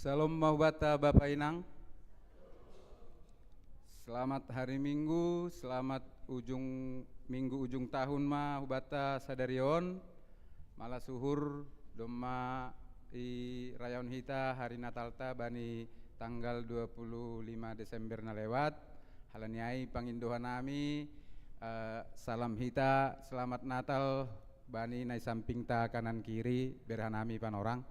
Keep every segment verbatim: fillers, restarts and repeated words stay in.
Salom ma hubata Bapa Inang. Selamat hari Minggu, selamat ujung minggu, ujung tahun ma hubata sadari on. Malas uhur domma i rayaon hita hari Natalta bani tanggal dua puluh lima Desember na lewat. Halani ai pangindo hanami, eh, salam hita, selamat Natal, bani na i sampingta kanan kiri, bere hanami panorang.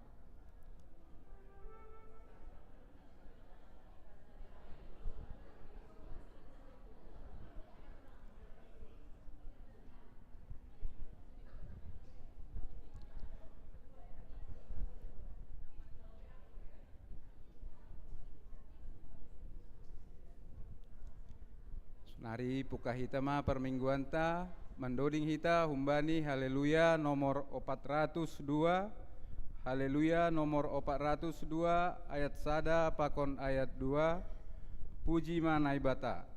Nari pungka hita ma parmingguanta, mandoding hita humbani Haleluya nomor opat ratus dua, Haleluya nomor opat ratus dua, ayat sada pakon ayat dua, Puji ma Naibata.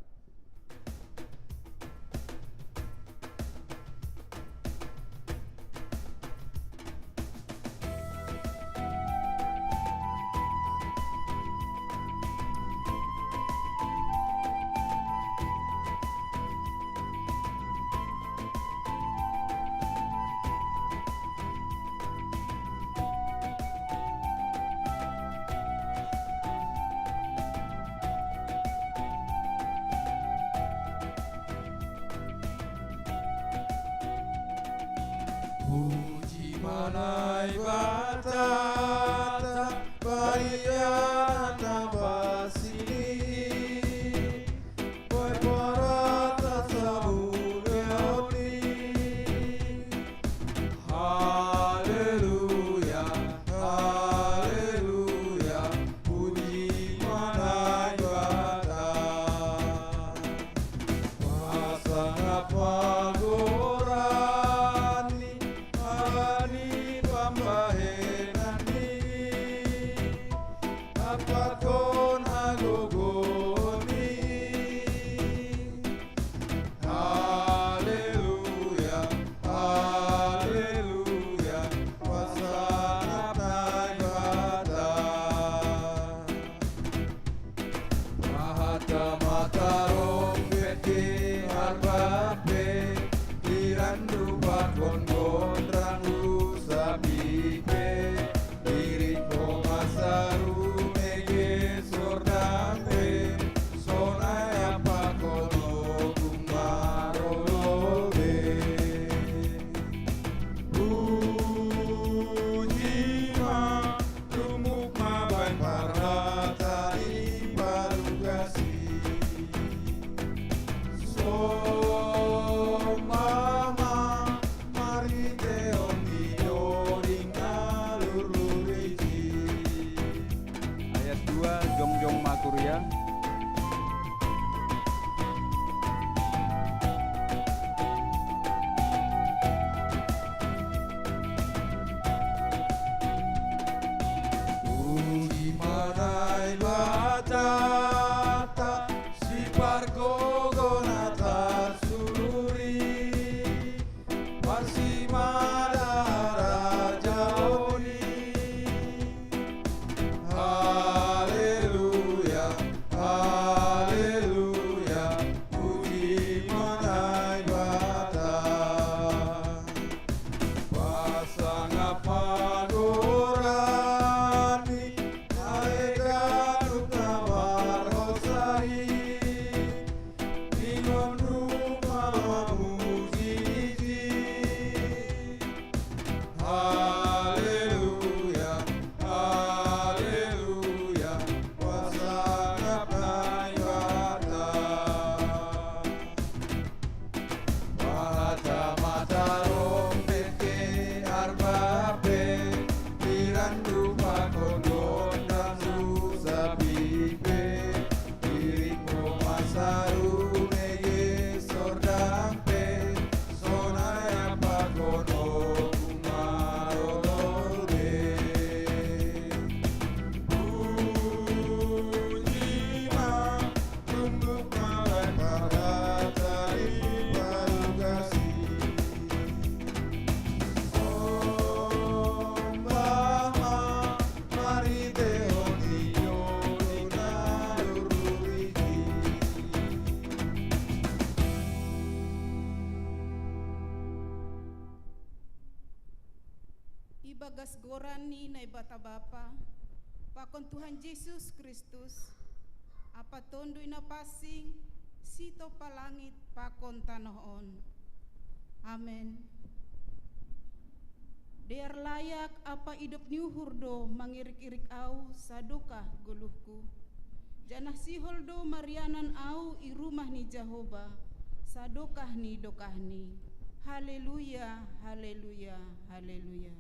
Puji ma Naibata, pariana na basili, bai parata sabuleoni. Haleluya, haleluya, puji ma Naibata. Pasangap hagogohonNi, harani pambahenanNi, dapatkon hagogohonNi. Haleluya, haleluya, pasangap Naibata. Pahatta ma tarompet, harpa pe, irandu pakon gondang, usapi pe, irik homa saru, mege sordan pe, sonai pakon ogung marolobe. Puji ma, tumbuk ma baen parhata ni parugasi. Sombah ma marhitehon ni doding na lurlur ijin. Ayat dua, jongjong ma kuria. Puji ma Naibata, sipargogoh na tarsulur i, parsimada harajaon i. Haleluya, haleluya, puji ma Naibata. Pasangap ma goranNi, ale ganup na marhosa i. Ingon rumah mamuji-muji, Bagas goran ni Naibata Bapa, pakon Tuhan Jesus Kristus, Ampa Tonduy Napansing, sitopalangit pakon tanoh on. Amen. Dear layak Ampa idop ni uhur do mangirik-irik au sadokah goluhku. Janah sihol do marianan au i rumah ni Jahowa, sadokah ni dokahni. Haleluya, haleluya, haleluya.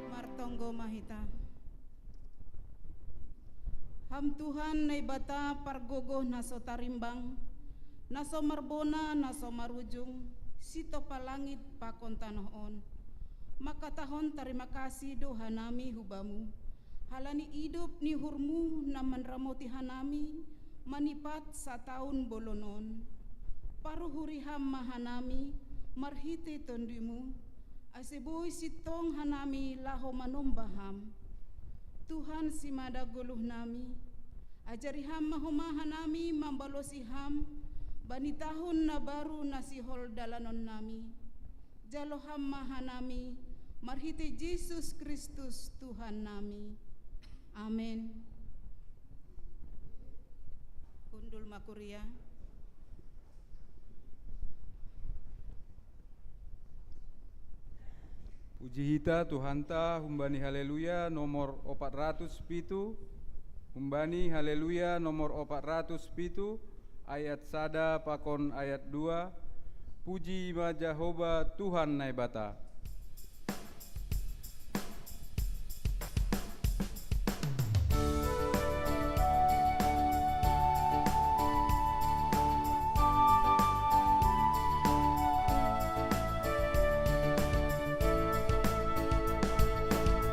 Martonggo ma hita. Ham Tuhan Naibata pargogoh na so tarimbang, na so marbona, na so marujung, sitopalangit pakon tanoh on. Mangkatahon tarima kasih do hanami hu Bamu, halani idop ni uhurMu na manramoti hanami manipat sataun bolon on. Paruhuri Ham ma hanami marhitei TonduyMu, ase boi sintong hanami laho manombah Ham. Tuhan simada goluhnami, ajari Ham ma homa hanami mambalosi Ham bani tahun na baru na sihol dalanonnami. Jalo Ham ma hanami marhitei Jesus Kristus Tuhannami. Amen. Hundul ma kuria. Puji hita Tuhanta humbani Haleluya nomor opat ratus pitu, humbani Haleluya nomor opat ratus pitu, ayat sada pakon ayat dua. Puji ma Jahowa Tuhan Naibata.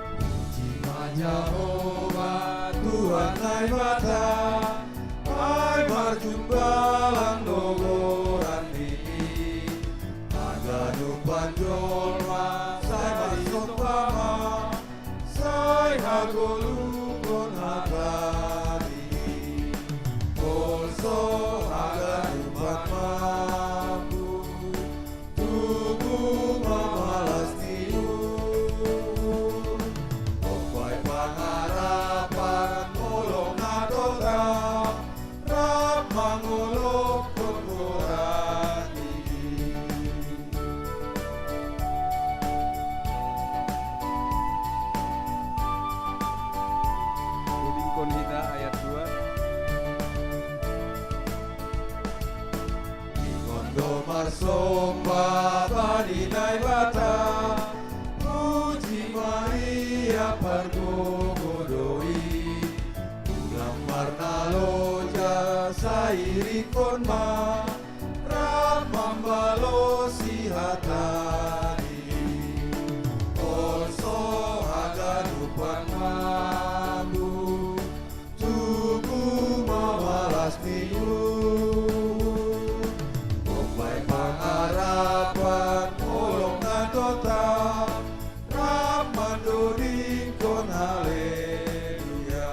Puji ma Jahowa Tuhan Naibata, ai marjumbalan do goran-Ni. Haganupan jolma sai marsomba ma, sai hagoluhon hata-Ni. Holso haganupan mambu, tubu ma malas ni uhur. Gok bai pangarapan, holong na totap, rap mangolophon goran-Ni. Dodingkon hita ayat dua. Ingon do marsomba bani Naibata, puji ma Ia pargogoh do i. Ulang marnaloja, sai irikkon ma, rap mambalosi hata-Ni. Holso haganupan mambu, tubu ma malas ni uhur. Gok bai pangarapan, holong na totap, rap mandodingkon Haleluya.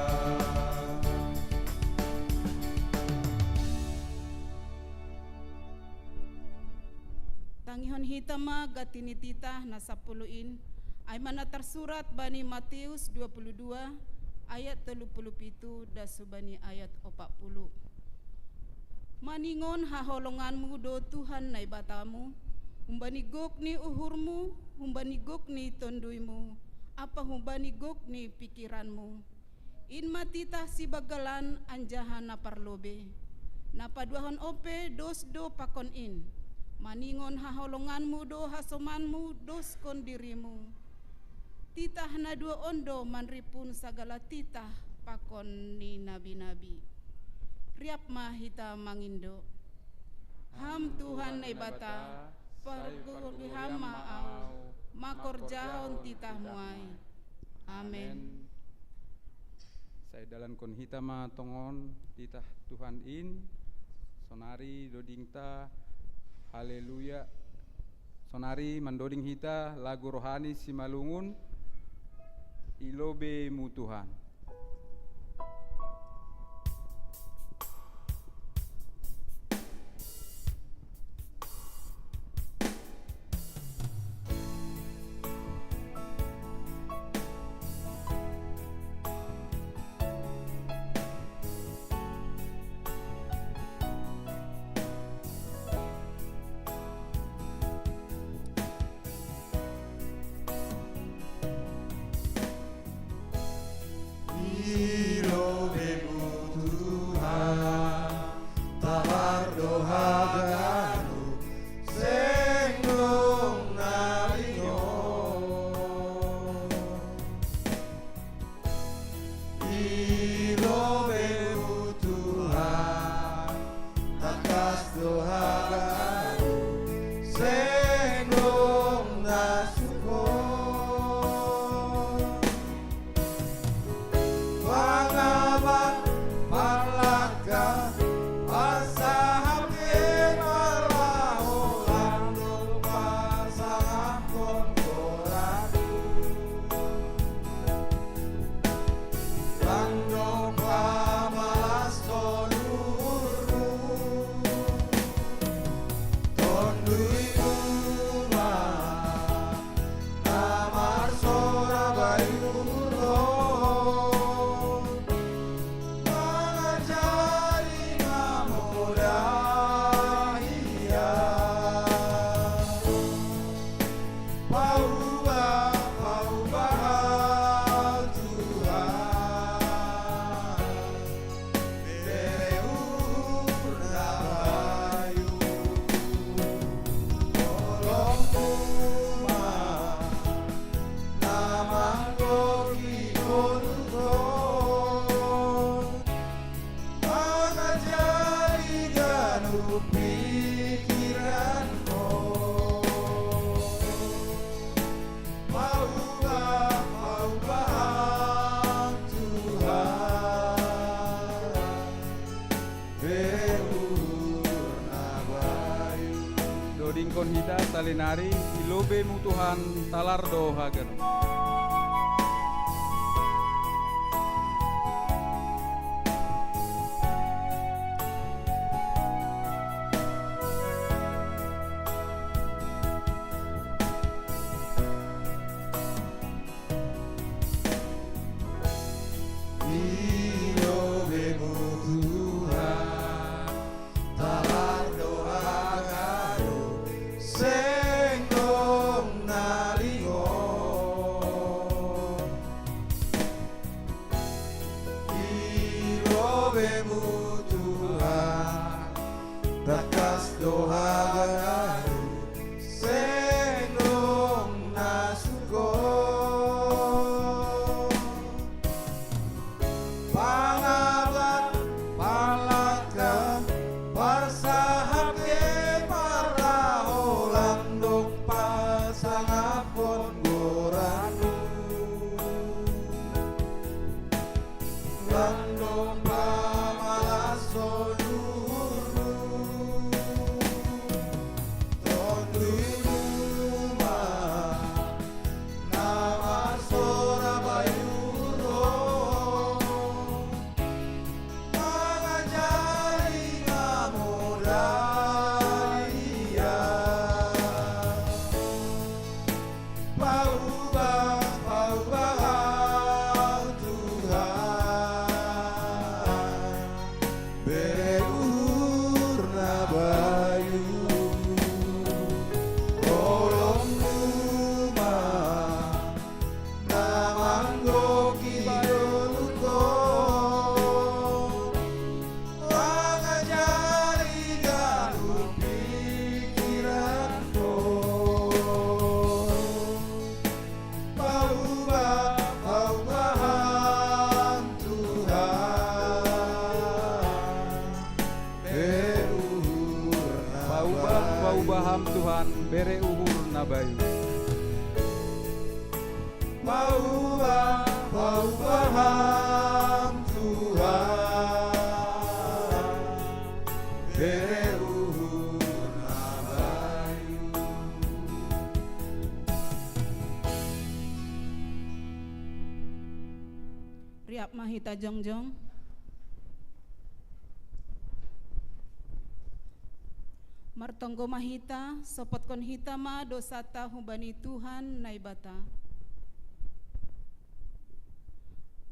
Tangihon hita ma ganti ni titah na sampulu in, ai ma na tarsurat bani Matius dua puluh dua ayat tolu puluh pitu das hubani ayat opat puluh. Maningon haholonganmu do Tuhan Naibatamu, humbani gok ni uhurmu, humbani gok ni tonduymu, ampa humbani gok ni pingkiranmu. In ma titah sibanggalan anjaha na parlobei. Na paduahon on pe dos do pakon in. Maningon haholonganmu do hasomanmu doskon dirimu. Titah na dua on do manrimpun sagala titah pakon ni nabi-nabi. Riap ma hita mangindo. Ham Tuhan Naibata, pargogohi Ham ma au, mangkorjahon titahmu ai. Amen. Sai dalankon hita ma tongon titah Tuhan in, sonari dodingta Haleluya. Sonari mandoding hita lagu rohani simalungun, I Lobemu Tuhan. I Lobemu Tuhan, talar do haganu, seng dong na lingo. I Lobemu Tuhan, tangkas do haganu, seng dong na sukot. Pangabat, panlaka, parsahap, parlaho, lang dong pasangapkon goran, lang dong pamalashon uhurmu. Tonduy Tuhan, na marsorabayuron, mangajari mamodai Ia. Paubah, paubah Ham Tuhan, bere uhur na bayu. Holongmu ma na manggohi ngoluhkon, mangajari ganup pingkiranhon. Paubah, paubah Ham Tuhan, bere uhur na bayu. Dodingkon hita salinari, I Lobemu Tuhan, talar do haganu. I Lobemu Tuhan, talar do haganu, seng dong na lingo. I Lobemu Tuhan, tangkas do haganu, seng dong na sukot. Pangabat, panlaka, parsahap, parlaho, lang dong pasangapkon goranmu, lang dong pamalashon uhurmu. Tonduy Tuhan, na marsorabayuron, mangajari mamodai Ia. Paubah, paubah Ham Tuhan, bere uhur na bayu. Holongmu ma na manggohi ngoluhkon, mangajari ganup pingkiranhon. Paubah, paubah Ham Tuhan, bere uhur na bayu. Paubah, paubah Ham Tuhan, bere uhur na bayu. Paubah, paubah Ham Tuhan, bere uhur na bayu. Hita jongjong. Martonggo ma hita, sopotkon hita ma dosata humbani Tuhan Naibata.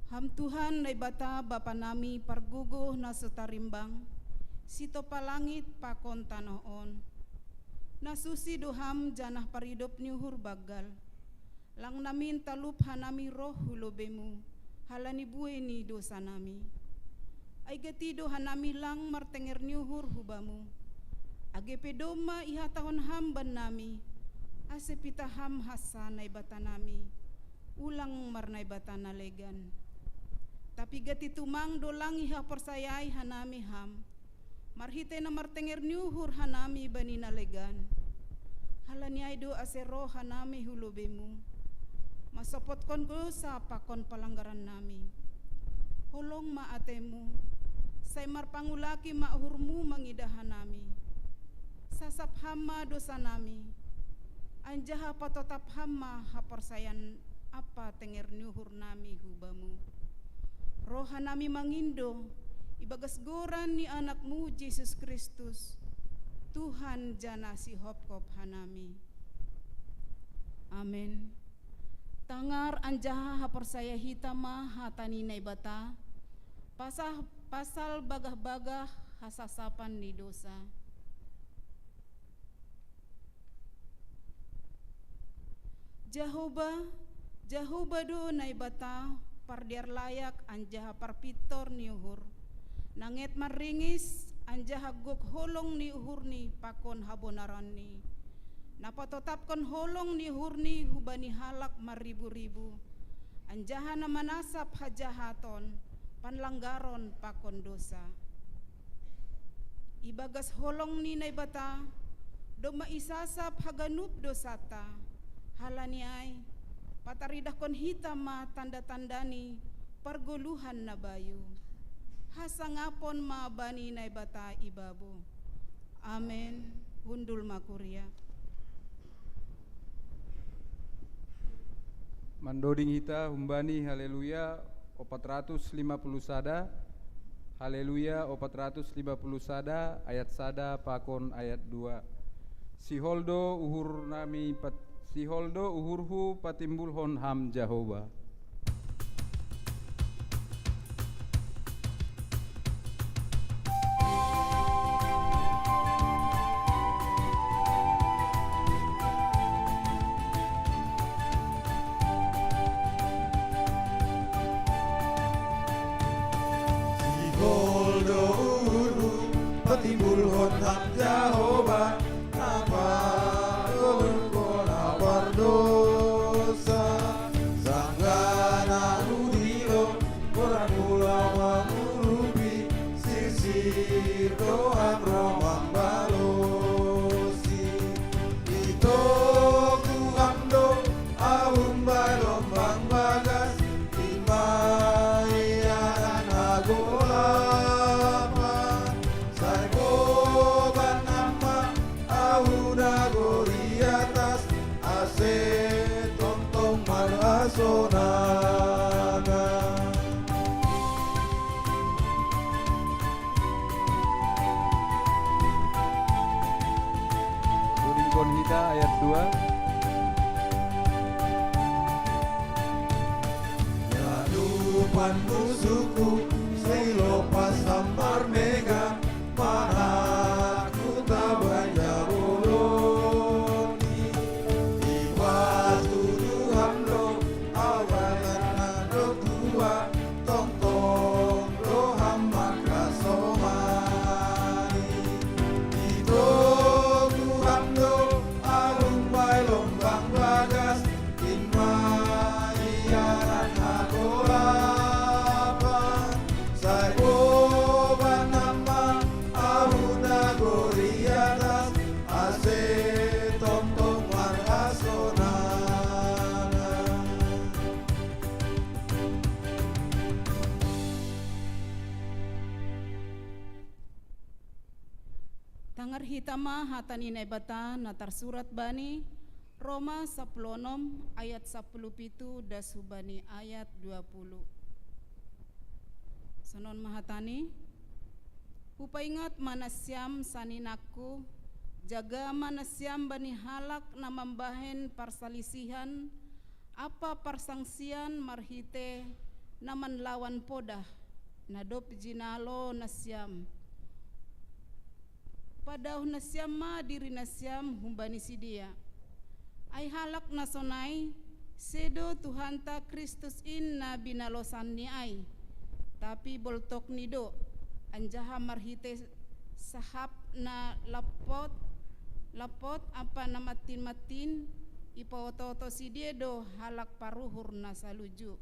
Ham Tuhan Naibata, Bapa nami pargogoh na so tarimbang, sitopa langit pakon tanoh on. Na susi do Ham janah paridop ni uhur banggal. Lang namin talup hanami roh hu lobeiMu, halani buei ni dosa nami. Ai gati do hanami lang martenger ni uhur hu Bamu. Age pe domma ihatahon Ham bannami, ase pitah Ham hansa Naibata nami, ulang marnaibata na legan. Tapi gati tumang do lang ihaporsayai hanami Ham, marhitei na martenger ni uhur hanami bani na legan. Halani ai do ase roh hanami hu lobeiMu, mansopotkon dosa pakon palanggaran nami. Holong ma ateiMu, sai marpangulaki ma uhurMu mangidah hanami. Sasap Ham ma dosa nami, anjaha patotap Ham ma haporsayaon ampa tenger ni uhur nami hu Bamu. Roh hanami mangindo, ibagas goran ni AnakMu Jesus Kristus, Tuhan janah Sihopkop hanami. Amen. Tangar anjaha haporsaya hita ma hata ni Naibata, pasal, pasal bagah-bagah hasasapan ni dosa. Jahowa, Jahowa do Naibata, pardear layak anjaha parpintor ni uhur. Nanget marringis, anjaha gok holong ni uhurNi pakon habonaronNi. Na patotapkon holong ni uhurNi hubani halak marribu-ribu, anjaha na manasap hajahaton, panlanggaron pakon dosa. Ibagas holong ni Naibata, domma isasap haganup dosanta, halani ai, pataridahkon hita ma tanda-tanda ni pargoluhan na bayu. Hasangapon ma bani Naibata i babo. Amen. Hundul ma kuria. Mandoding hita humbani Haleluya opat ratus lima puluh sada, Haleluya opat ratus lima puluh sada, ayat sada pakon ayat dua. Sihol do uhur nami pat-, sihol do uhurhu patimbulhon Ham Jahowa. Sihol do uhurhu patimbulhon Ham Jahowa, na pargoluhon na pardosa. Sanggah na hudilo, goranmu laho mangurupi, sirsir do Ham roh mambalosi. Itokku Ham do ahu umbai lombang bagas, in ma ianan hagolapan. Sai boban Ham ma ahu nagori atas, ase tongtong marhasonangan. Dodingkon hita ayat dua. Ia dumpan musuhku, sai lopas Ham marmega, manang kuta banjar bolon i. Ipatuduh Ham do ahu, anak do tua, tongtong do Ham mangkasomani. Itokku Ham do ahu umbai lombang bagas, in ma ianan hagolapan. Sai boban Ham ma ahu nagori atas, ase tongtong marhasonangan. Tangar hita ma hata ni Naibata na tarsurat bani Roma sapuluh onom ayat sapuluh pitu das hubani ayat dua puluh. Tonon mahatani. Hupaingat ma nasiam saninangku, jaga ma nasiam bani halak na mambahen parsalisihan ampa parsangsian marhite na manlawan podah, na dob jinalo nasiam. Padaoh nasiam ma diri nasiam humbani sidea. Ai halak na sonai, sedo Tuhanta Kristus in na binalosanni ai, tapi boltokni do, anjaha marhite sahap na lampot, lampot ampa na mantin-mantin, ipaoto-oto sidea do halak paruhur na saluju.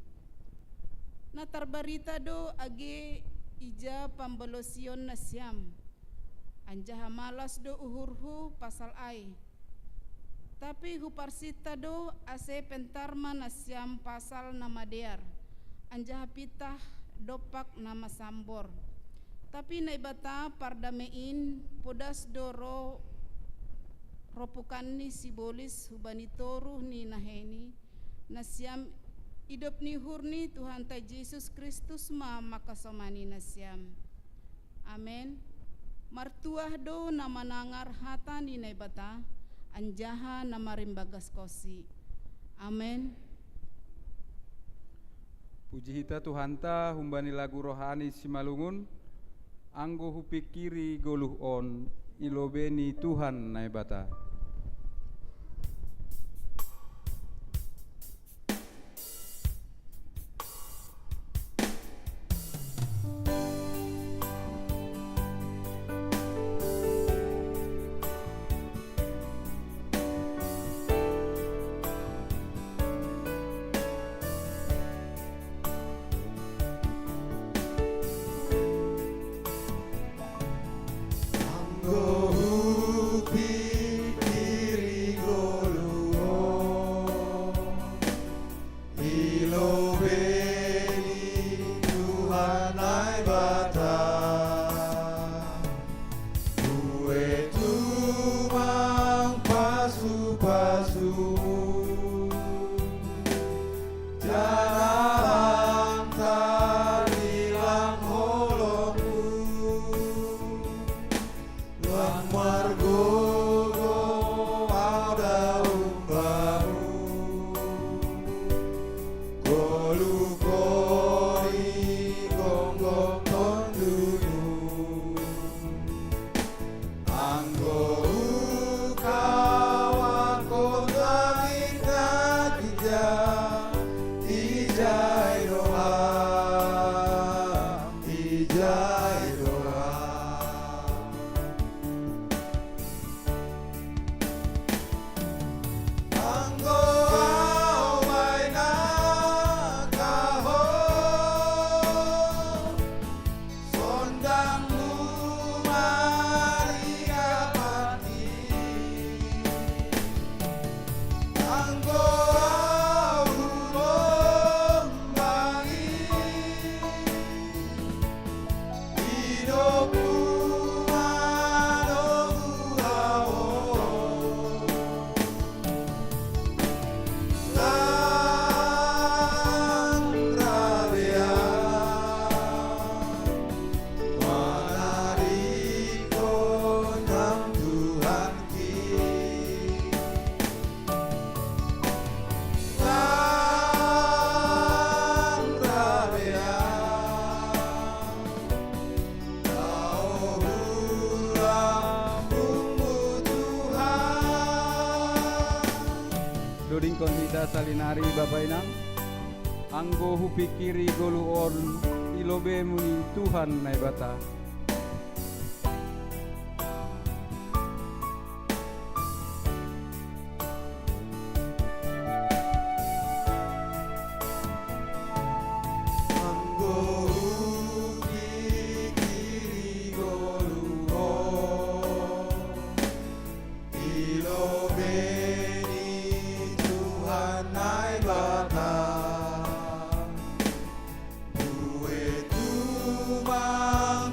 Na tarbarita do age ija pambalosion nasiam, anjaha malas do uhurhu pasal ai. Tapi huparsinta do ase pentar ma nasiam pasal na madear, anjaha pitah dompak na masambor. Tapi Naibata pardame in podas do ro ropukanni sibolis hubani toruh ni naheiNi, nasiam idop ni uhur ni Tuhanta Jesus Kristus ma mangkasomani nasiam. Amen. Martuah do na manangar hata ni Naibata, anjaha na marimbagashonsi. Amen. Puji hita Tuhanta humbani lagu rohani simalungun, anggo hupingkiri goluh on, i lobei ni Tuhan Naibata. Anggo hupingkiri goluh on, i lobei ni Tuhan Naibata, buei tumang pasu-pasu, janah lang tarilang holongku. Lang margogoh au da umbamu, goluh koni gonggong tonduymu. Anggo hukawahkon langit nang ija, ijai do Ham, ijai do Ham. Anggo au bahen angka ho, sondangmu ma di apanki. Anggo au hulombangi, idopku ma logu au. Lang rabean manadingkon Ham Tuhanki. Lang rabean laho hu lambungmu Tuhan. Dodingkon hita salinari, Bapa Inang. Anggo hupingkiri goluh on, i lobeimu ni Tuhan Naibata. Anggo hupingkiri goluh on, i lobei ni Tuhan Naibata, buei tumang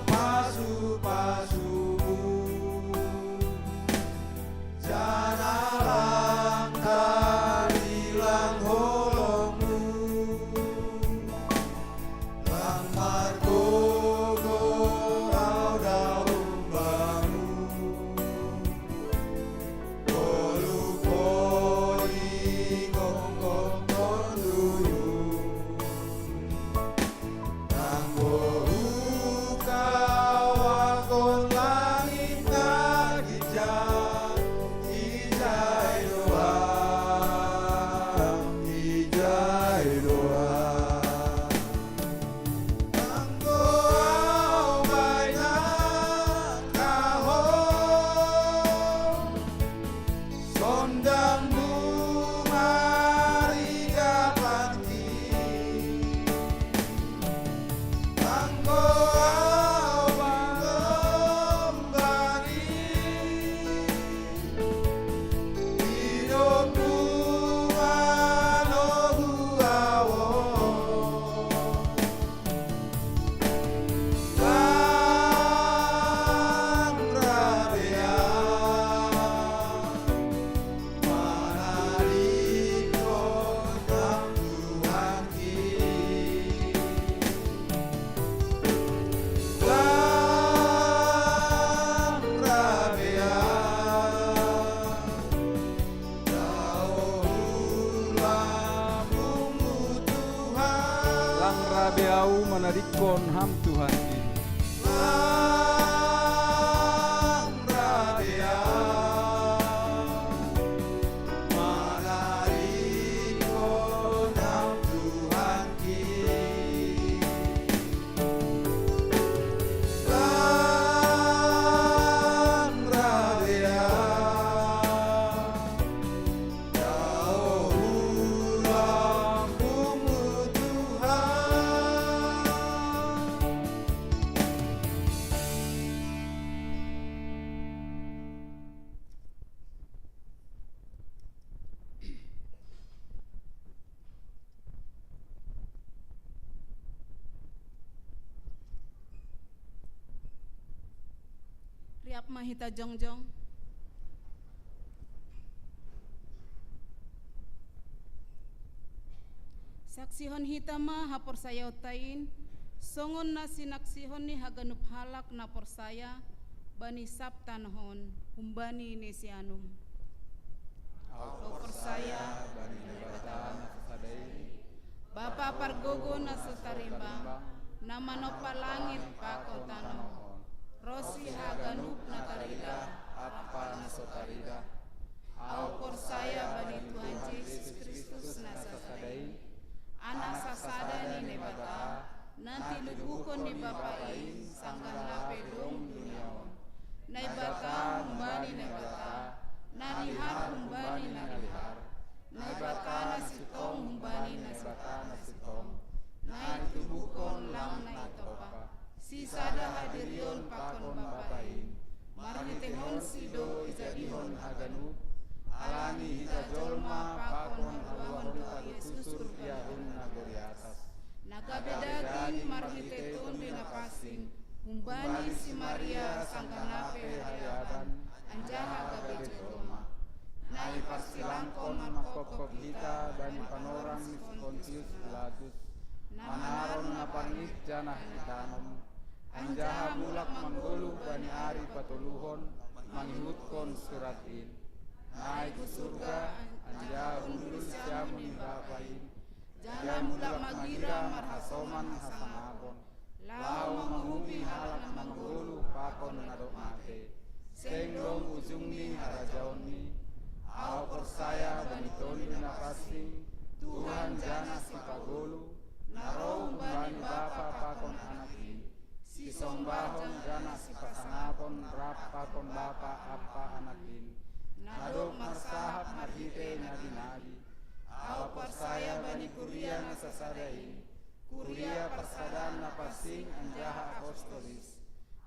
Au manarikkon ham Tuhanki. Riap ma hita jongjong. Saksihon hita ma haporsayaonta in, songon na sinaksihon ni haganup halak na porsaya bani sab tanoh on, humbani ni si Anum. Au porsaya bani Naibata na sasada i, Bapa pargogo na so tarimbang, na manompa langit pakon tanoh on, ronsi haganup na tarida ampa na so tarida. Au porsaya bani Tuhan Jesus Kristus na sasada i, Anak sasada ni Naibata, na tinubuhon ni Bapa i sanggah na pe dong dunia on. Naibata humbani Naibata, na dear humbani na dear, Naibata na sintong humbani Naibata na sintong, na itubuhon lang na itompa, sisada hadirion pakon Bapa i. Marhiteihonsi do ijadihon haganup. Alani hita jolma pakon haluahonta do susur di adopan nagori atas. Na gabe daging marhite Tonduy Napansing, humbani si Maria sanggah na pe haiaban, anjaha gabe jolma. Na iparsilangkon manghophop hita bani panorang ni si Pontius Pilatus, manaron na parngit janah itanom, anjaha mulak manggoluh bani ari patoluhon mangihuthon surat in. Naik hu surga, anjaha hundul siamun ni Bapa in, jala mulak magira marhasoman hasangapon, laho manguhupi halak na manggoluh pakon na dob mate. Seng dong ujungni harajaonmi. Au porsaya bani Tonduy Napansing, Tuhan janah Sipagoluh, na roh humbani Bapa pakon Anak i, sisombahon janah sipasangapon rap pakon Bapa ampa Anak in, na dob marsahap marhite nabi-nabi. Au porsaya bani kuria na sasada i, kuria parsadaan na pansing anjaha apostolis.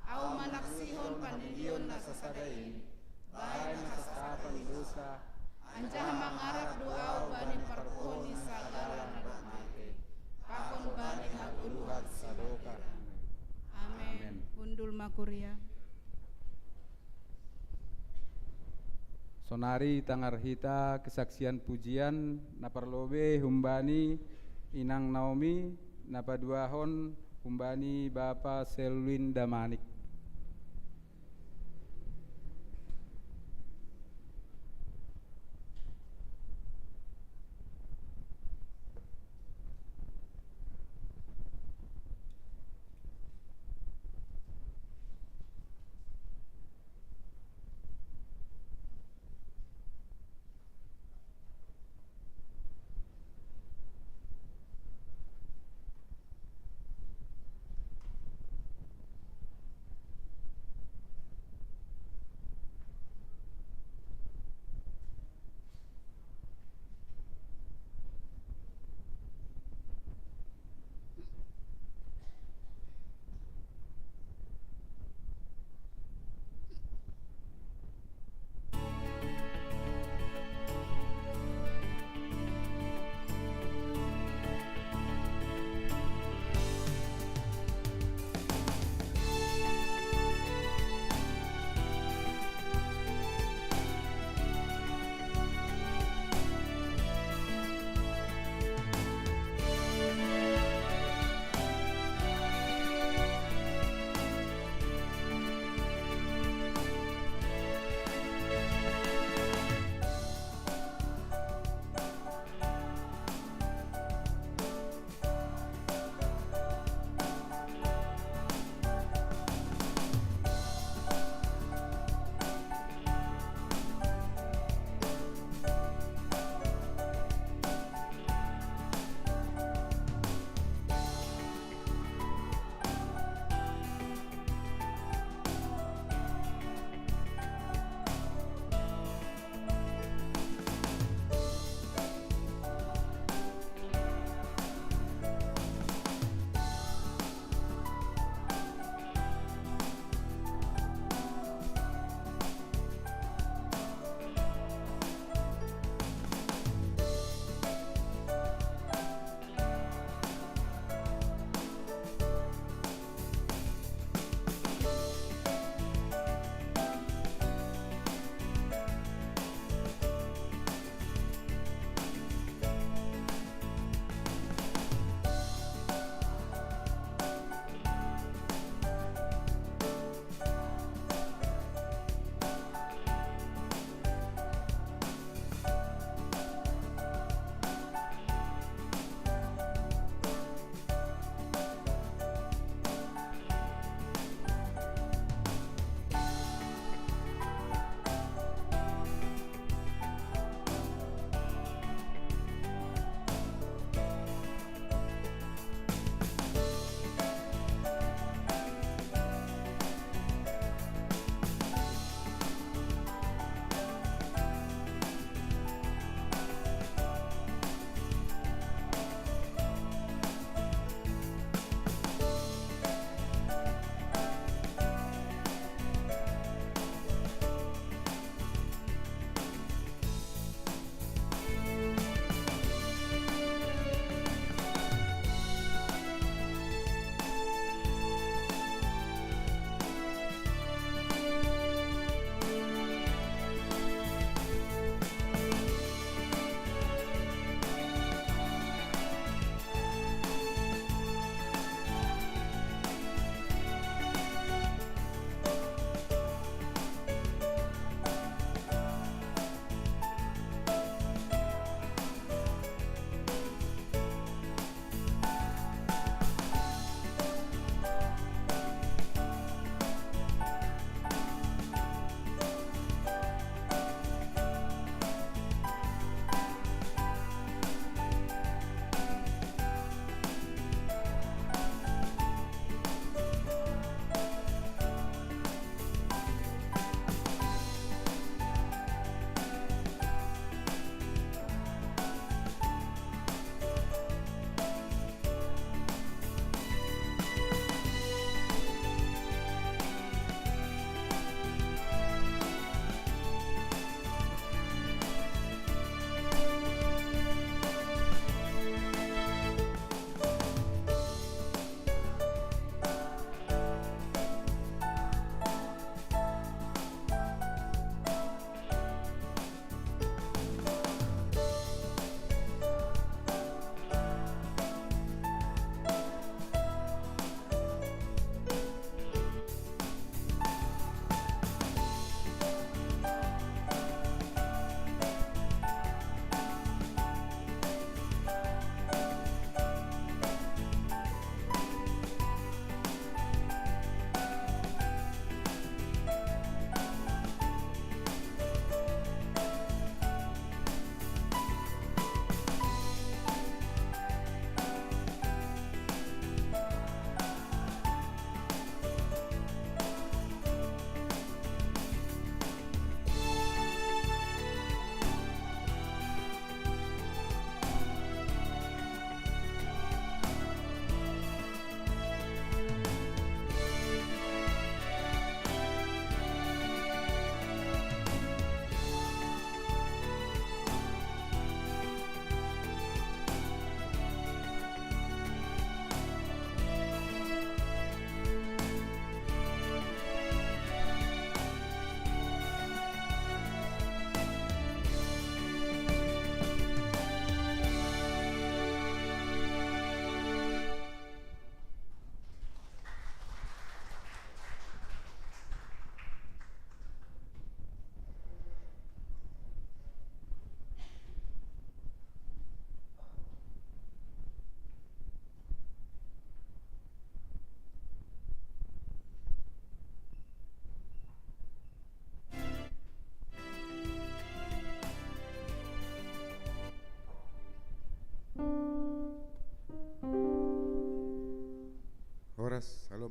Au manaksihon pandidion na sasada i, bahen hasasapan dosa, anjaha mangarap do au bani parpuho ni sagala na dob mate, pakon bani hagoluhan sadokah. Amen. Hundul ma kuria. Sonari tangar hita kesaksian pujian na parlobei humbani inang Naomi, na paduahon humbani bapa Selwin Damanik.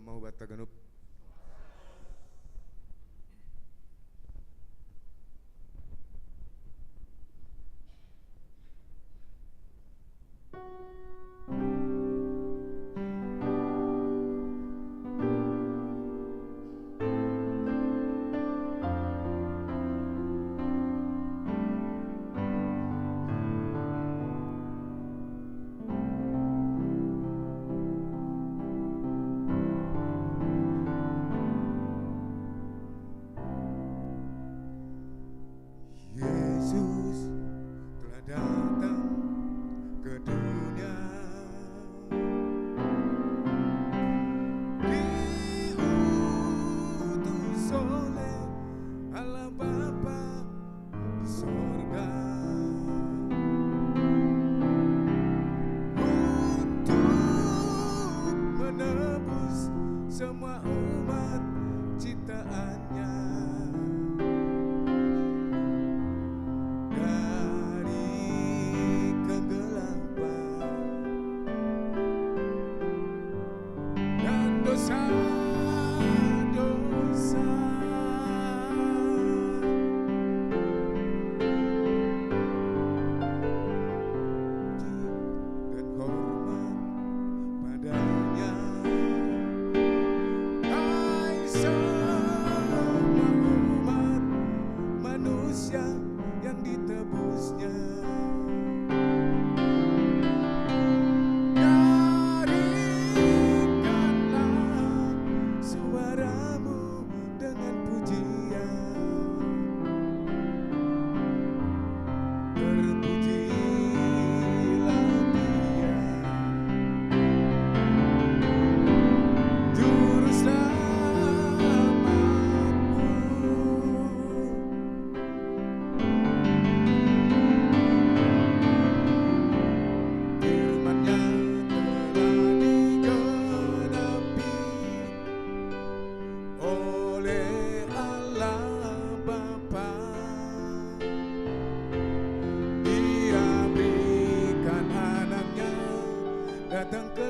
Mau bata ganup. Yesus telah datang ke dunia, diutus oleh Allah Bapa di sorga untuk menebus semua umat ciptaannya dari kegelapan dan dosa-dosa. Puji dan hormat padanya. Hai semua umat manusia yang ditebusnya. Nyanyikanlah suaramu dengan pujian. Terpujilah Dia, Juru Selamatku. Firman-Nya telah digenapi oleh Allah Bapa.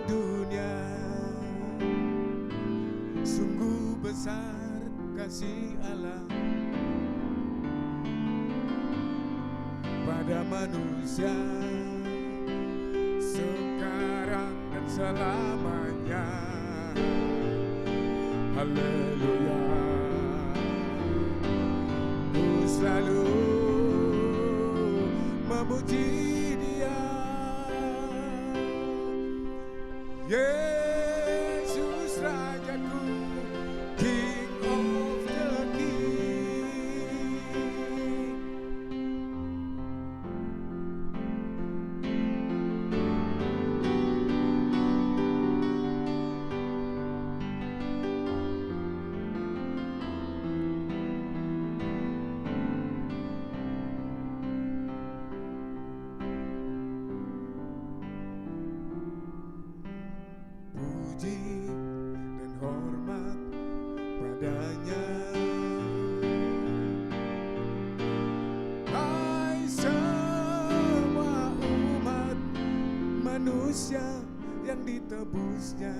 Dia berikan Anak-Nya datang ke dunia. Sungguh besar kasih Allah pada manusia sekarang dan selamanya. Haleluya. Ku selalu memuji Dia. Yesus Rajaku, King of the King. Puji dan hormat pada-Nya. Hai semua umat manusia yang ditebus-Nya,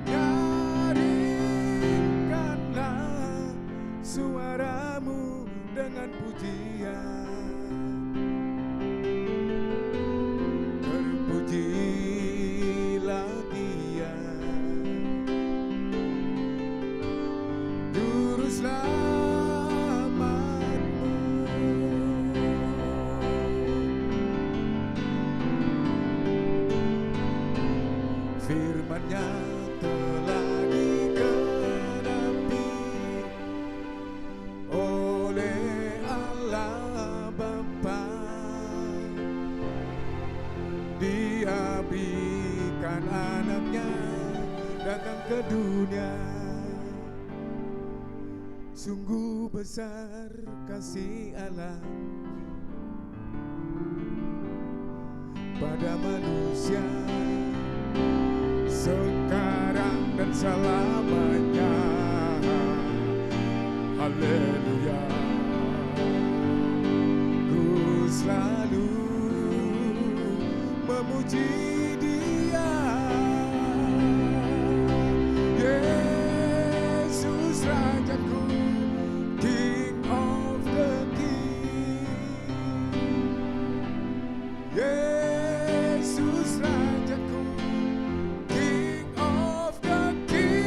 nyanyikanlah suaramu dengan pujian. Terpujilah Dia, Juru Selamatmu. Firman-Nya telah digenapi oleh Allah Bapa. Dia berikan Anak-Nya datang ke dunia. Sungguh besar kasih Allah pada manusia sekarang dan selamanya. Haleluya. Ku selalu memuji Dia. King of the King. Yesus Rajaku, King of the King.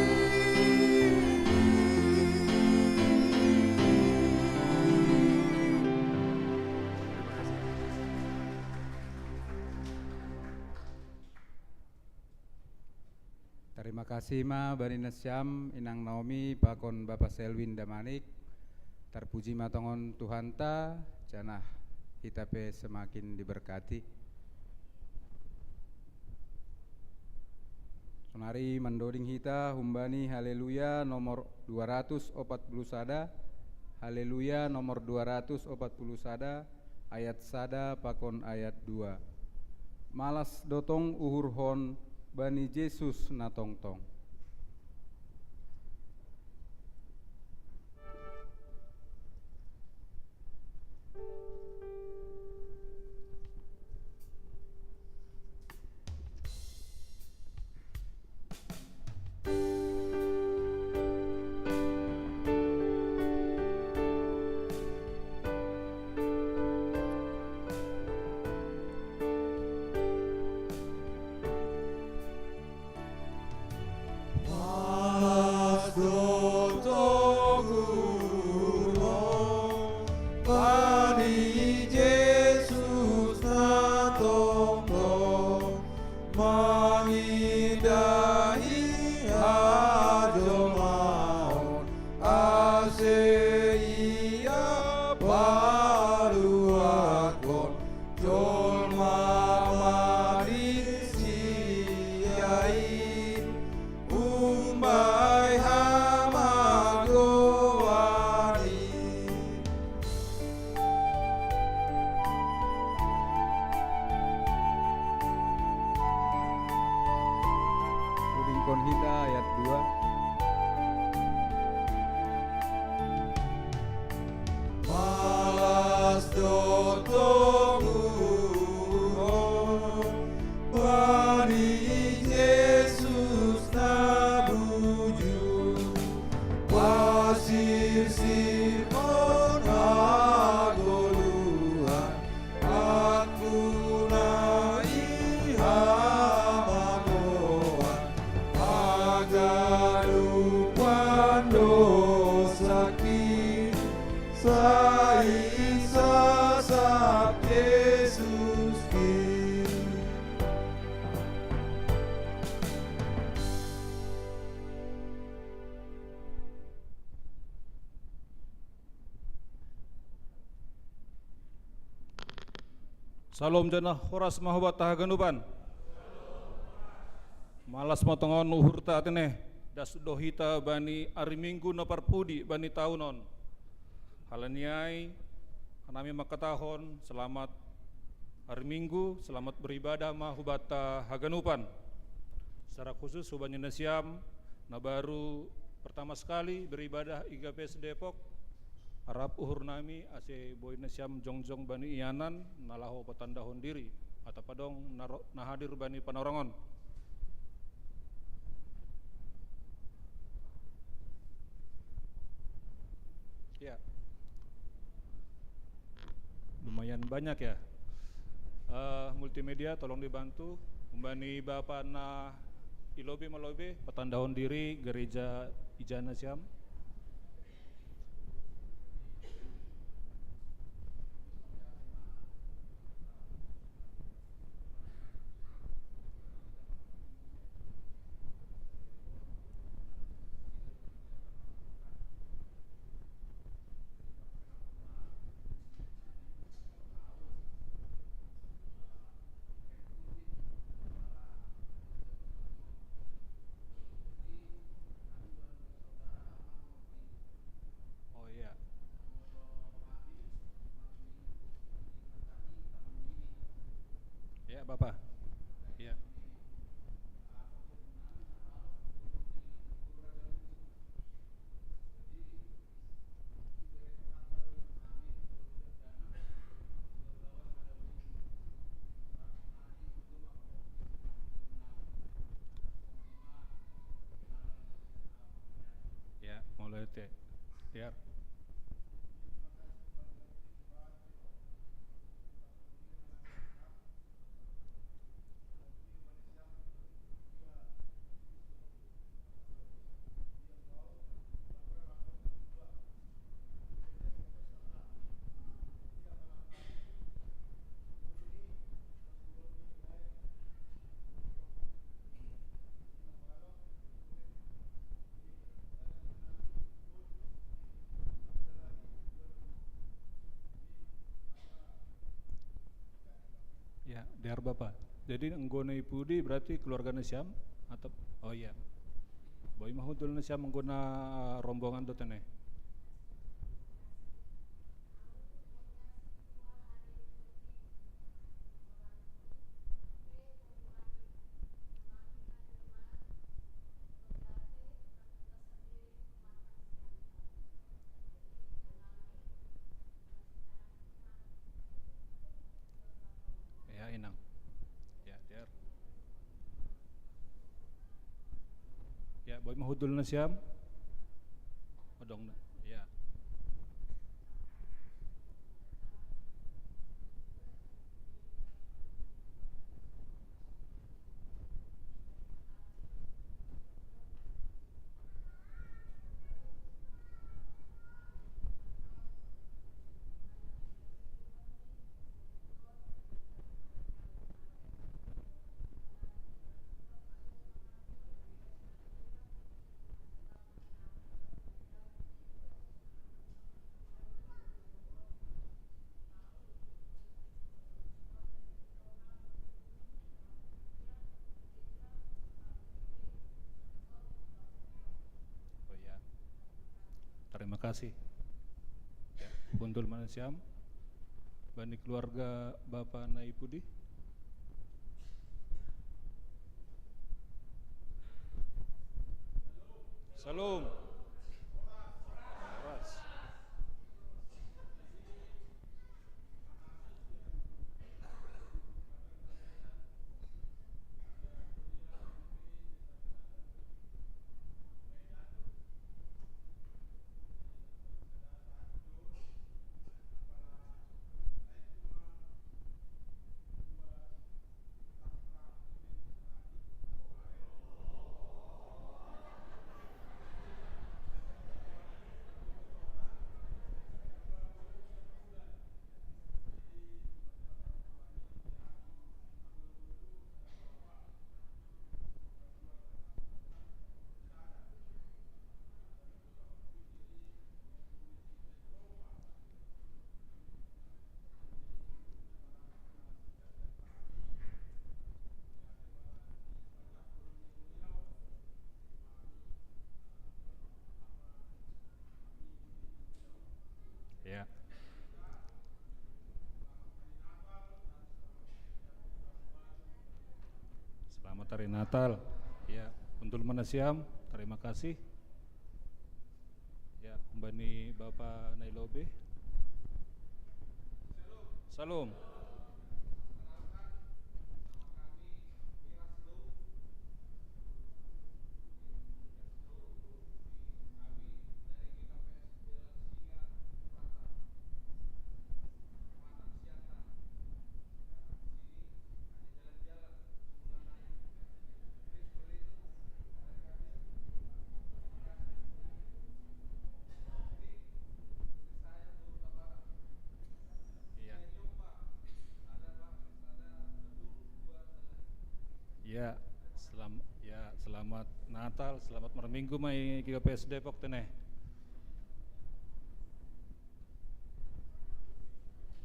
Tarima kasih ma bani nasiam, Inang Naomi pakon Bapa Selwyn Damanik. Tarpuji ma tongon Tuhanta, janah hita pe semakin diberkati. Sonari mandoding hita humbani Haleluya nomor dua ratus opat puluh sada, Haleluya nomor dua ratus opat puluh sada, ayat sada pakon ayat dua. Malas do tong uhurhon bani Jesus na tongtong. Malas do tong uhurhon bani Jesus na tongtong, mangindahi hajolmaon, ase Ia paluahkon jolma manisia i umbai hamagoan i. Dodingkon hita ayat dua. Malas do tong uhurhon bani Jesus na bujur, pasirsirhon hagoluhan, angkuna i hamagoan, haganupan dosakin, sai sasap Jesus Kristus. Salom janah horas ma hubanta haganupan. Malas ma tongon uhurta, atene, das do hita bani ari Minggu na parpudi bani taon on. Halani ai, hanami mangkatahon selamat ari Minggu, selamat beribadah ma hubanta haganupan. Secara khusus hubani nasiam na baru pertama sekali beribadah i G P S Depok, arap uhurnami ase boi nasiam jongjong bani ianan na laho patandahon diri, atap adong na ro-, na hadir bani panorang on. Ya. Lumayan banyak ya. Eh, multimedia tolong dibantu. Humbani Bapa na i lobei ma lobei, patandahon diri gereja ija nasiam. Oh iya. Ya, Bapak. Ya. Ya, mauliate. Tiar. Ya, diar Bapa. Jadi, nggone i pudi berarti keluargane Siam atau, oh iya. Boi mahudulne Siam nggona rombongan do tene. Ya, Inang. Ya, diar. Ya, boi mahudulne Siam. Odong, ya. Oh ya. Terima kasih. Ya, Bundul Manasiam, bani keluarga Bapa Nai Pudi. Salam. Horas. Ya. Selamat Hari Natal. Ya, Bundul Manasiam, terima kasih. Ya, bani Bapa Nai Lobe. Salam. Iya. Ya, selam-, ya, selamat Natal, selamat marminggu mai G K P S Depok tene.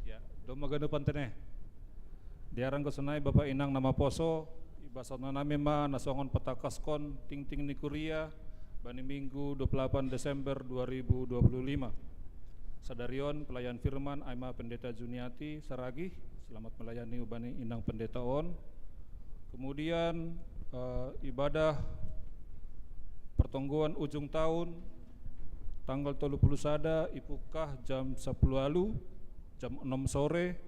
Ya, dong maganu pantene. Diarang ko sonai Bapa Inang na maposo, i basao nami ma na songon patakaskon tingting ni kuria, bani Minggu dua puluh delapan Desember dua ribu dua puluh lima. Sadari on pelayan firman ai ma Pendeta Juniati Saragih, selamat melayani ubani Inang Pendeta on. Kemudian, eh, ibadah pertonggoan ujung tahun tanggal tolu puluh sada ipukah jam sepuluh alu, jam enam sore.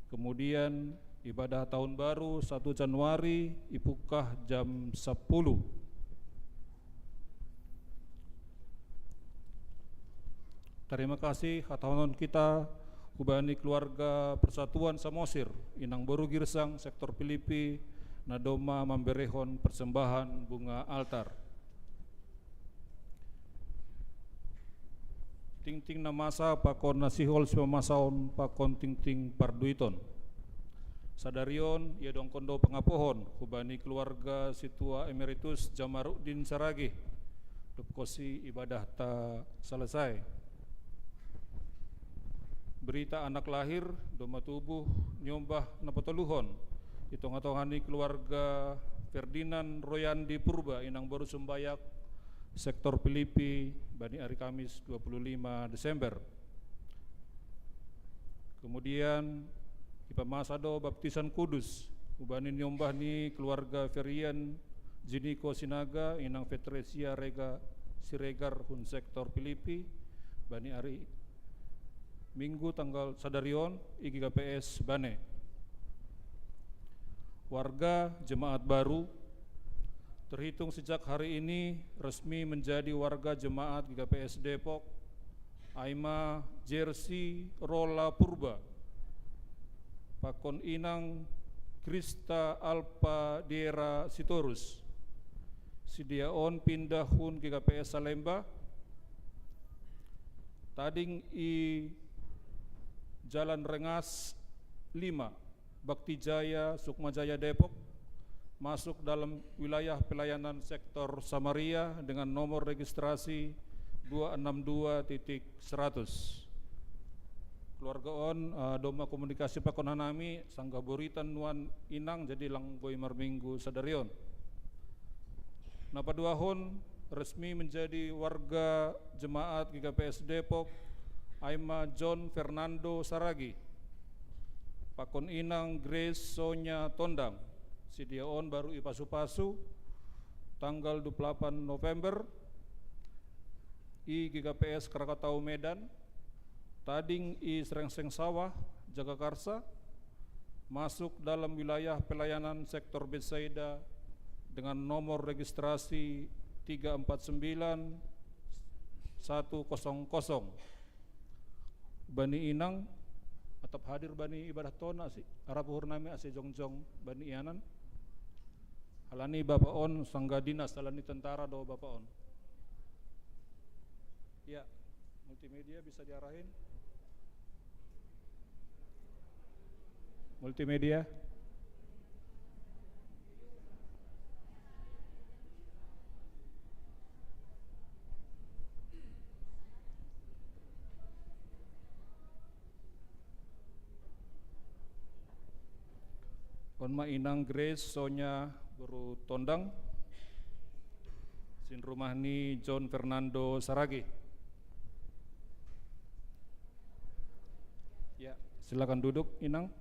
Kemudian ibadah tahun baru satu Januari ipukah jam sepuluh. Tarima kasih hatahonon kita hubani keluarga Persatuan Samosir, Inang Boru Girsang, sektor Pilipi, na domma mamberehon persembahan bunga altar. Tingting na masa pakon na sihol sipamasaon pakon tingting parduiton. Sadarion ia dongkon do pangapohon hubani keluarga Situa Emeritus Jamaruddin Saragih, dob konsi ibadahta selesai. Berita anak lahir domma tubuh niombah na patoluhon i tonga-tonga ni keluarga Ferdinand Royandi Purba, Inang Boru Sumbayak, sektor Pilipi, bani ari Kamis dua puluh lima Desember. Kemudian ipamasa do baptisan kudus hubani niombah ni keluarga Ferian Jiniko Sinaga, Inang Petresia Rega Siregar, hun sektor Pilipi, bani ari Minggu tanggal sadarion i G K P S Bane. Warga jemaat baru terhitung sejak hari ini resmi menjadi warga jemaat G K P S Depok, ai ma Jersey Rola Purba, pakon Inang Krista Alpa Diera Sitorus. Sidia on pindah hun G K P S Salemba, tading i Jalan Rengas lima, Bakti Jaya, Sukma Jaya, Depok, masuk dalam wilayah pelayanan sektor Samaria dengan nomor registrasi dua enam dua titik seratus. Keluarga on, eh, domma komunikasi pakon hanami, sanggah boritan nuan Inang, jadi lang boi marminggu sadarion. Na paduahon, resmi menjadi warga jemaat G K P S Depok, ai ma John Fernando Saragih, pakon Inang Grace Sonya Tondang. Sidia on baru ipasu-pasu tanggal dua puluh delapan November i G K P S Krakatau, Medan, tading i Srengseng Sawah, Jagakarsa, masuk dalam wilayah pelayanan sektor Betsaida dengan nomor registrasi tiga empat sembilan satu kosong kosong. Bani Inang, atap hadir bani ibadah tona si, arap uhur nami ase jongjong bani ianan. Alani bapa on sanggah dinas, alani tentara do bapa on. Ya, multimedia bisa diarahin. Multimedia. On ma Inang Grace Sonya boru Tondang, sin rumah ni John Fernando Saragih. Ya, silakan duduk, Inang.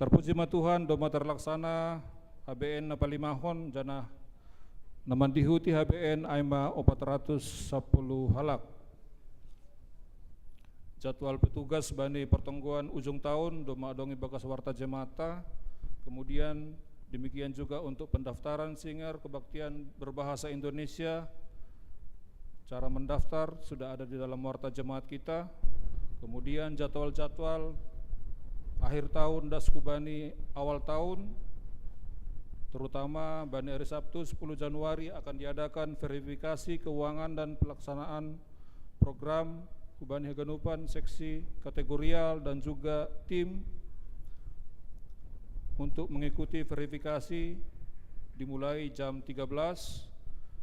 Terpuji ma Tuhan, domma terlaksana H B N na palimahon, janah na mandihuti H B N ai ma opat ratus sapuluh halak. Jadwal petugas bani pertonggoan ujung tahun domma adong ibagas warta jemaatta. Kemudian demikian juga untuk pendaftaran singer kebaktian berbahasa Indonesia. Cara mendaftar sudah ada di dalam warta jemaat kita. Kemudian jadwal-jadwal akhir tahun das hubani awal tahun, terutama bani hari Sabtu sepuluh Januari akan diadakan verifikasi keuangan dan pelaksanaan program hubani haganupan seksi kategorial dan juga tim untuk mengikuti verifikasi dimulai jam tiga belas,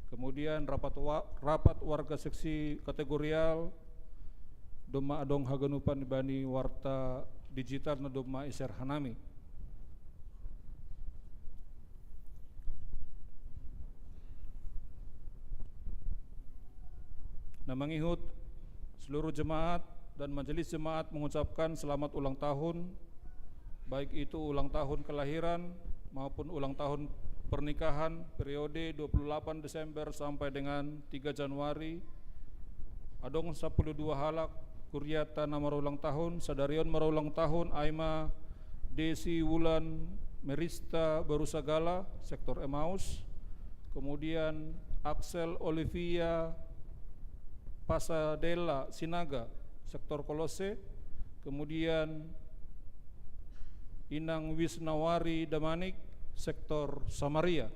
kemudian rapat wa-, rapat warga seksi kategorial domma adong haganupan bani warta digital na domma iser hanami. Na mangihut, seluruh jemaat dan majelis jemaat mengucapkan selamat ulang tahun, baik itu ulang tahun kelahiran maupun ulang tahun pernikahan periode dua puluh delapan Desember sampai dengan tiga Januari. Adong sapuluh dua halak kuriatta na marulang tahun, sadarion marulang tahun ai ma Desi Wulan Merista Barusagala, sektor Emmaus, kemudian Axel Olivia Pasadella Sinaga, sektor Kolose, kemudian Inang Wisnawari Damanik, sektor Samaria.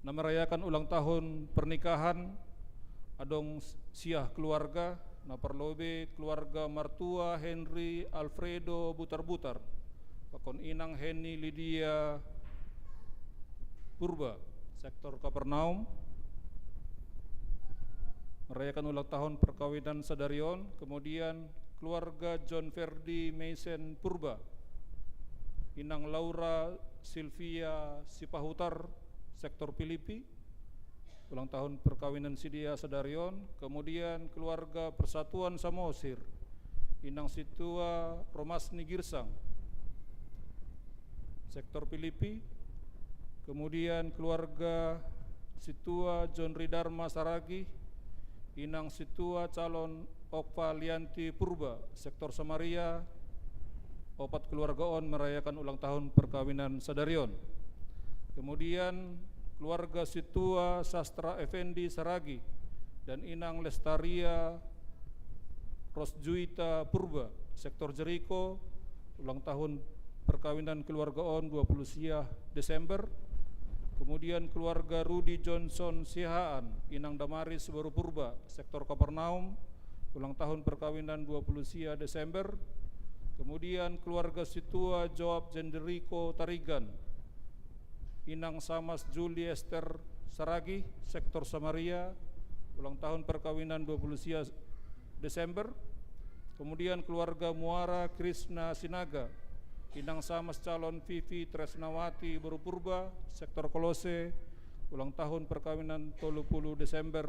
Na merayakan ulang tahun pernikahan adong siah keluarga, na parlobe keluarga martua Henry Alfredo Butar-Butar, pakon Inang Heni Lydia Purba, sektor Kapernaum, merayakan ulang tahun perkawinan sadarion, kemudian keluarga John Ferdi Mason Purba, Inang Laura Silvia Sipahutar, sektor Pilipi, ulang tahun perkawinan sidia sadarion, kemudian keluarga Persatuan Samosir, Inang Situa Romasni Girsang, sektor Pilipi, kemudian keluarga Situa John Ridarma Saragi, Inang Situa calon Okva Lianti Purba, sektor Samaria, opat keluarga on merayakan ulang tahun perkawinan sadarion. Kemudian keluarga Situa Sastra Effendi Saragi dan Inang Lestaria Rosjuita Purba, sektor Jeriko, ulang tahun perkawinan keluarga on dua puluh siah Desember. Kemudian keluarga Rudi Johnson Sihaan, Inang Damaris Baru Purba, sektor Kapernaum, ulang tahun perkawinan dua puluh siah Desember. Kemudian keluarga Situa Joab Jenderiko Tarigan, Inang Samas Juli Esther Saragi, sektor Samaria, ulang tahun perkawinan dua puluh siah Desember. Kemudian keluarga Muara Krishna Sinaga, Inang Samas calon Vivi Tresnawati Baru Purba, sektor Kolose, ulang tahun perkawinan tolu puluh Desember,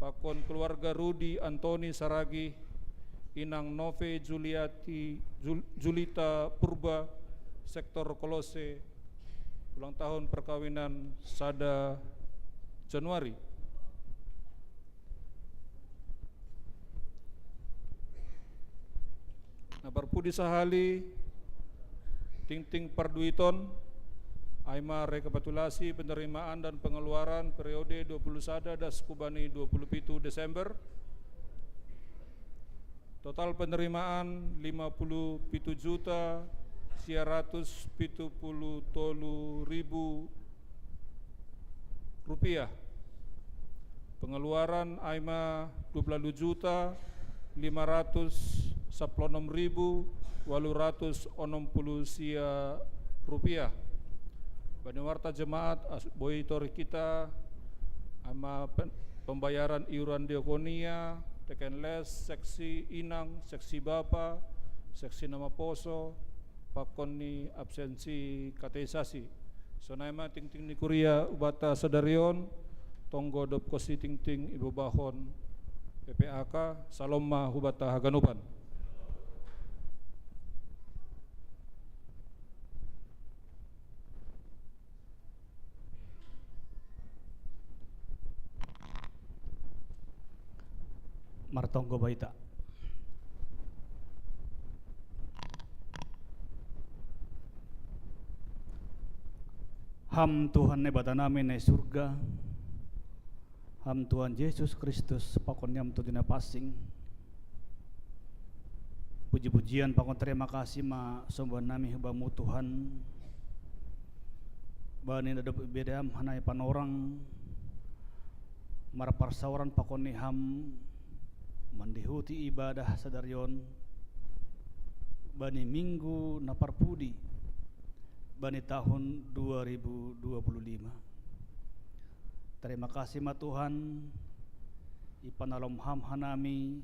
pakon keluarga Rudi Antoni Saragi, Inang Nove Juliati, Jul-, Julita Purba, sektor Kolose, ulang tahun perkawinan sada Januari. Na parpudi sahali, tingting parduiton, ai ma rekapitulasi penerimaan dan pengeluaran periode dua puluh sada das kubani dua puluh pitu Desember. Total penerimaan lima puluh pitu juta sia ratus pitu puluh tolu ribu rupiah. Pengeluaran ai ma dua puluh juta lima ratus sepuluh enam ribu walu ratus onom puluh sia rupiah. Bani warta jemaat, as-, boi tori kita ai ma pen-, pembayaran iuran diakonia, teken les, seksi inang, seksi bapa, seksi na maposo, pakon ni absensi kateisasi. Sonai ma tingting ni kuria hubata sadarion, tonggo dobkonsi tingting ibobahon P P A K, salom ma hubata haganupan. Martonggo baita. Ham Tuhan Naibata nami na i surga, ham Tuhan Jesus Kristus, pakon ni ham tu dina pansing. Puji-pujian pakon terima kasih ma somba nami hu Bamu Tuhan, bani na dob ibere Ham hanami panorang marparsaoran pakon ni Ham mandihuti ibadah sadarion bani minggu na parpudi bani tahun dua ribu dua puluh lima. Terima kasih ma Tuhan, ipanalom Ham hanami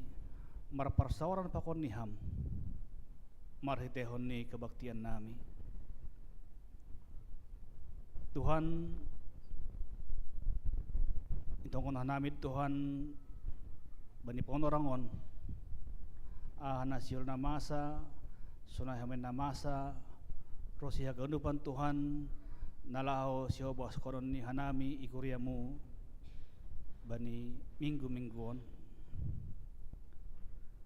marparsaoran pakon ni Ham, marhiteihon ni kebaktian nami. Tuhan, itongkon hanami Tuhan, bani panorang on, aha na siol na masa, sonai hamain na masa, ro si haganupan Tuhan, na laho sihobaskon ni hanami i kuriamu bani minggu-minggu on.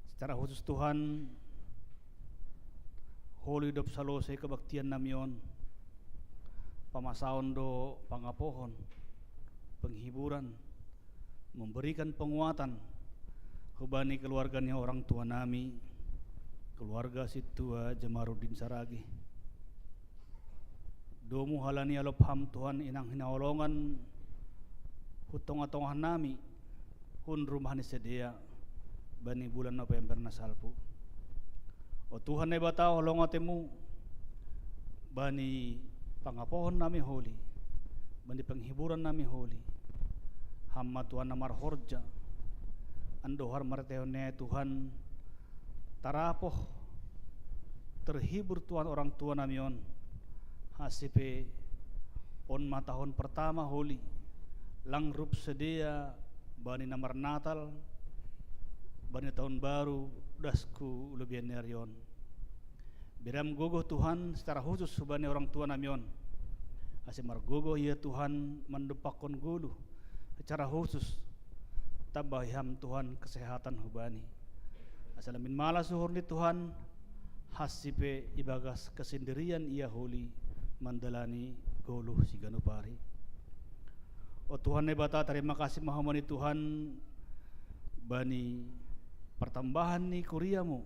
Secara khusus Tuhan, holi dob salose kebaktian nami on, pamasaon do pangapohon, penghiburan, memberikan penguatan hubani keluarga ni orang tua nami, keluarga situa Jamaruddin Saragi. Domu halani alop ham Tuhan inang hinaholongan hu tonga-tonga nami hun rumah ni sidea bani bulan November na salpu. O Tuhan Naibata, holongatemu bani pangapohon nami holi, bani penghiburan nami holi. Ham ma Tuhan na marhorja, andohar martehon ne Tuhan tarapoh, terhibur Tuhan orang tua nami on. Hasipe on ma tahun pertama holi lang rup sidea bani na marnatal, bani tahun baru dasku lubian ni ari on. Bere ham gogoh Tuhan secara khusus hubani orang tua nami on, ase margogoh ia Tuhan mandompakkon goluh secara khusus. Tambahi ham Tuhan kesehatan hubani, ase lambin malas uhur ni Tuhan, hasipe ibagas kesendirian ia holi mandalani goluh siganup ari. O Tuhan Naibata, tarima kasih ma homa ni Tuhan bani partambahan ni kuriamu,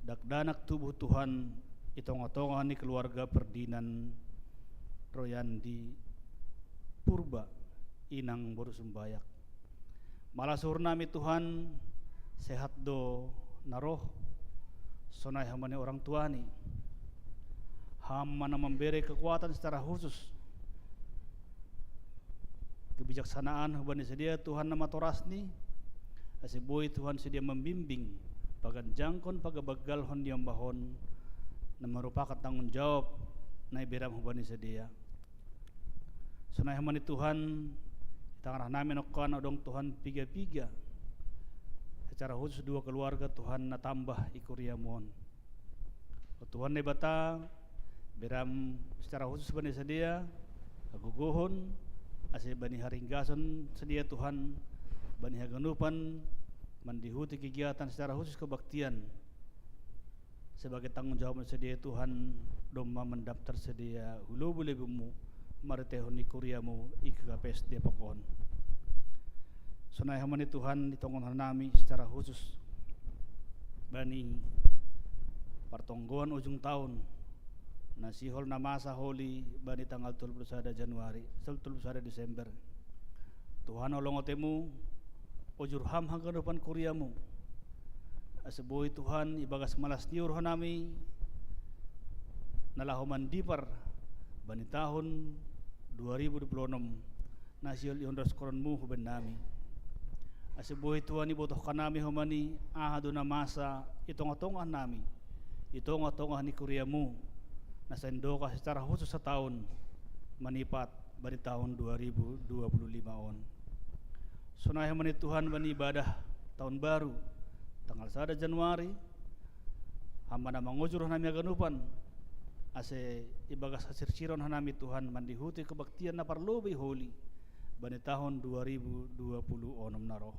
dakdanak tubuh Tuhan i tonga-tonga ni keluarga Ferdinand Royandi Purba, inang boru Sumbayak. Malas uhur nami Tuhan, sehat do na roh, sonai homa ni orang tuani. Ham ma na mambere kekuatan secara khusus, kebijaksanaan hubani sidea Tuhan na matorasni, ase boi Tuhan sidea mambimbing paganjangkon pagabagalhon ni ombahon na marupakan tanggung jawab na ibere ham hubani sidea. Sonai homa ni Tuhan, i tangan nami nongkan adong Tuhan piga-piga, secara khusus dua keluarga Tuhan na tambah i kuriamu on. O Tuhan Naibata, bere ham secara khusus bani sidea hagogohon, ase bani haringgason sidea Tuhan bani haganupan mandihuti kegiatan secara khusus kebaktian sebagai tanggung jawab sidea Tuhan, domma mandaptar sidea hu lobi-lobimu marhiteihon ni kuriamu i K K P S Depok on. Sonai homa ni Tuhan, ditongon hanami secara khusus bani partonggoan ujung tahun na sihol na masa holi bani tanggal tolu puluh sada Januari, tolu puluh sada Desember. Tuhan, holongatemu, ojur ham haganupan kuriamu, ase boi Tuhan ibagas malas ni uhur hanami na laho mandipar bani tahun dua ribu dua puluh onom na sihol ihondoskon mu hubani nami. Ase boi Tuhan ibotohkan nami homa ni aha do na masa i tonga-tonga nami, i tonga-tonga ni kuriamu, na sai ndokah secara khusus sataon manipat bani tahun dua ribu dua puluh lima on. Sonai homa ni Tuhan bani ibadah tahun baru tanggal sada Januari, ham ma na mangojur hanami haganupan, ase ibagas hasirsiron hanami Tuhan mandihuti kebaktian na parlobei holi bani tahun dua ribu dua puluh onom na roh.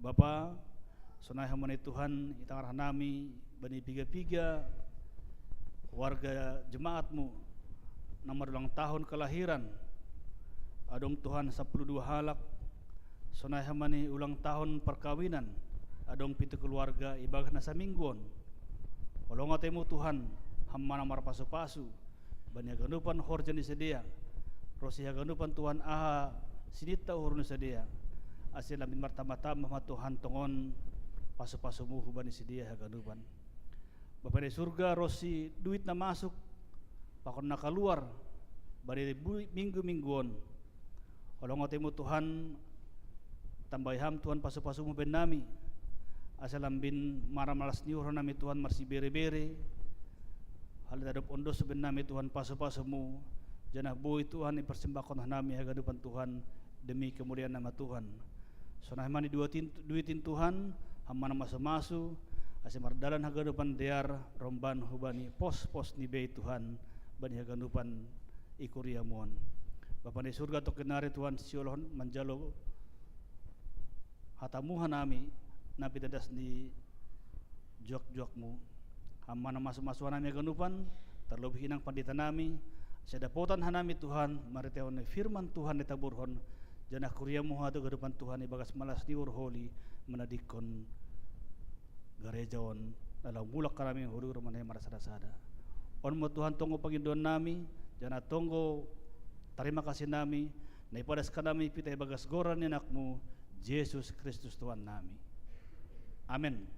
Bapa, sonai homa ni Tuhan, i tangan hanami bani piga-piga warga jemaatmu na marulang tahun kelahiran, adong Tuhan sapuluh dua halak. Sonai homa ni ulang tahun perkawinan, adong pitu keluarga ibagas na saminggu on. Holongatemu Tuhan, ham ma na marpasu-pasu bani haganupan horja ni sidea, ronsi haganupan Tuhan aha sininta uhur ni sidea, ase lambin martamba-tamba ma Tuhan tongon pasu-pasumu hubani sidea haganupan. Bapa ni surga, ronsi duit na masuk pakon na kaluar bani minggu-minggu on, holongatemu Tuhan, tambahi ham Tuhan pasu-pasumu bennami, ase lambin marmalas ni uhur hanami Tuhan marsibere-bere, halani tadop ondos bennami Tuhan pasu-pasumu, janah boi Tuhan ipersembahkon hanami haganupan Tuhan demi kemuliaan nama Tuhan. Sonai ma ni duit in Tuhan, ham ma na masu-masu, ase mardalan haganupan dear romban hubani pos-pos ni bei Tuhan bani haganupan i kuriamu on. Bapa ni surga, tongkin nari Tuhan siolhon manjalo hatamu hanami na pinadas ni juak-juakmu. Ham ma na masu-masu hanami haganupan, tarlobih inang pandita nami, ase dapotan hanami Tuhan marhiteihon ni firman Tuhan na itaburhon, Janah kuriamu hatu ganupan Tuhan ibagas malas ni uhur holi manadikkon gareja on, lalau mulak hanami hudur manai marsada-sada. On ma Tuhan tonggo pangindoan nami, janah tonggo tarima kasih nami, na ipadas hanami pitah ibagas goran ni anakmu, Jesus Kristus Tuhan nami. Amen.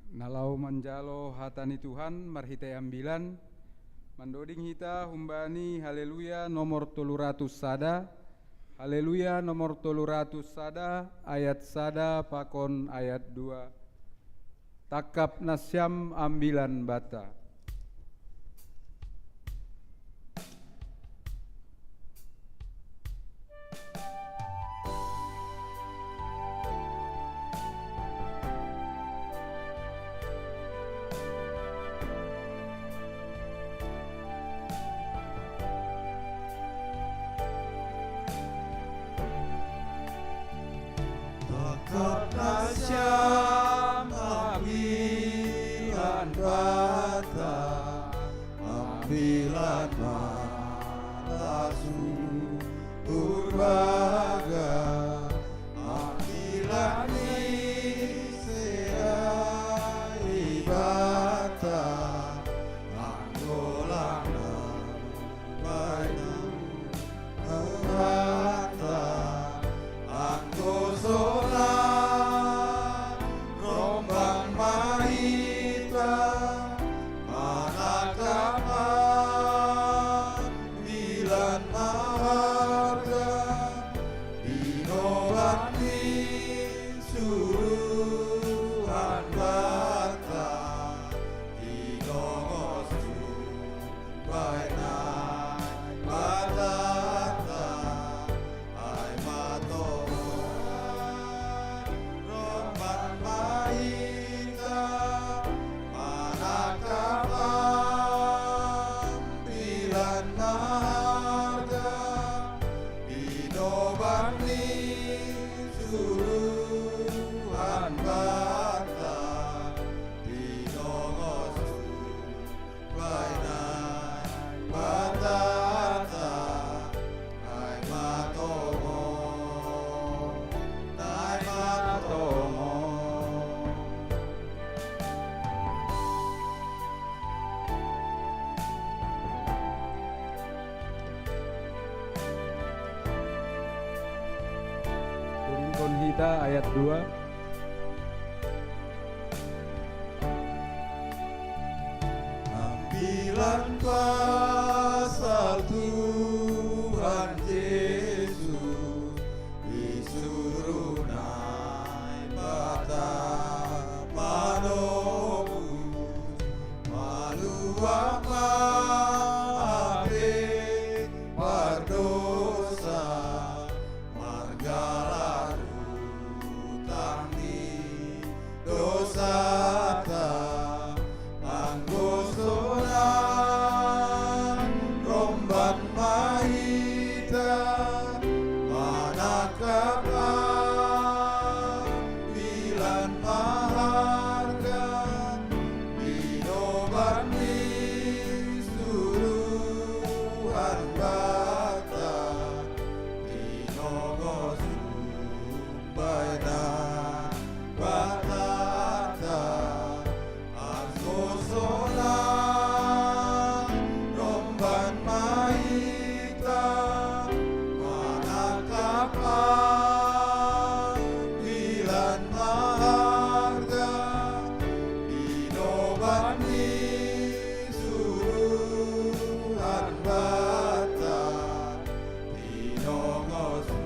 Na laho manjalo hata ni Tuhan marhitei ambilan, mandoding hita humbani Haleluya nomor tolu ratus sada, Haleluya nomor tolu ratus sada, ayat sada pakon ayat dua. Tangkap nasiam ambilan banta. Tangkap nasiam ambilan banta, ambilan marasu purbaga, ambilan ni serai banta, anggo lang na bayu banta, anggo sola romban ma hita manangkap ambilan maharga, binoan ni suruhan banta, tinongos tu bahenan batanta, ai matomon romban ma hita manangkap ambilan maharga, binoan ni suruhan banta, tinongos tu bahenan batanta, ai matomon, ai matomon. Dodingkon hita ayat dua. Ambilan pasal Tuhan Jesus, disuruh Naibata manobus, maluah mahape pardosa, margala rutang ni dosanta, anggo sola romban ma hita manangkap ambilan maharga, binoan ni suruhan banta, tinongos tu bahenan batanta, anggo sola romban ma hita manangkap ambilan maharga, binoan ni suruhan banta, tinongos tu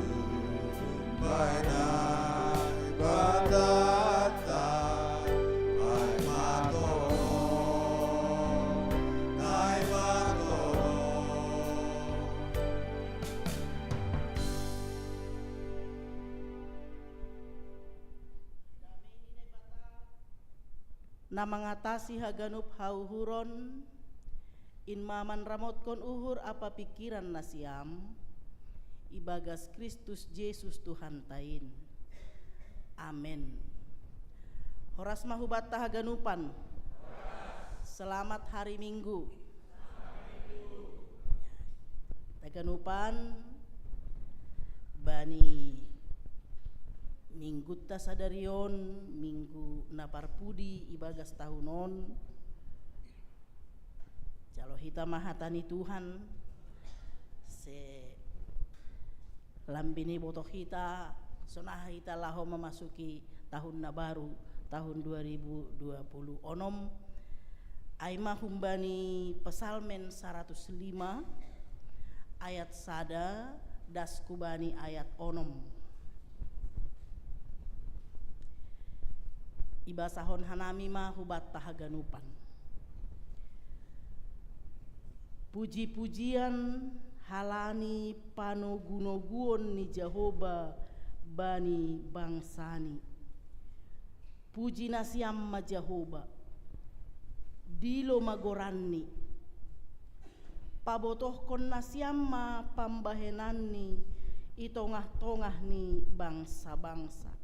bahenan batanta, ai matomon, ai matomon. Na mangatasi haganup hauhuron, in ma manramotkon uhur ampa pingkiran nasiam, ibagas Kristus Jesus Tuhanta in. Amen. Horas ma hubanta haganupan. Selamat hari Minggu. Haganupan, bani minggunta sadari on, minggu na parpudi ibagas tahun on, jalo hita ma hata ni Tuhan, se lambini botoh hita, sonaha hita laho memasuki tahun na baru, tahun dua ribu dua puluh onom. Ai ma humbani Psalmen saratus lima ayat sada, das hubani ayat onom. Ibasahon hanami ma hubanta haganupan. Puji-pujian halani panogu-noguon ni Jahoba bani bangsani. Puji nasiam ma Jahoba, dilo ma goranni. Pabotohkon nasiam ma pambahenanni i tongah-tongah ni bangsa-bangsa.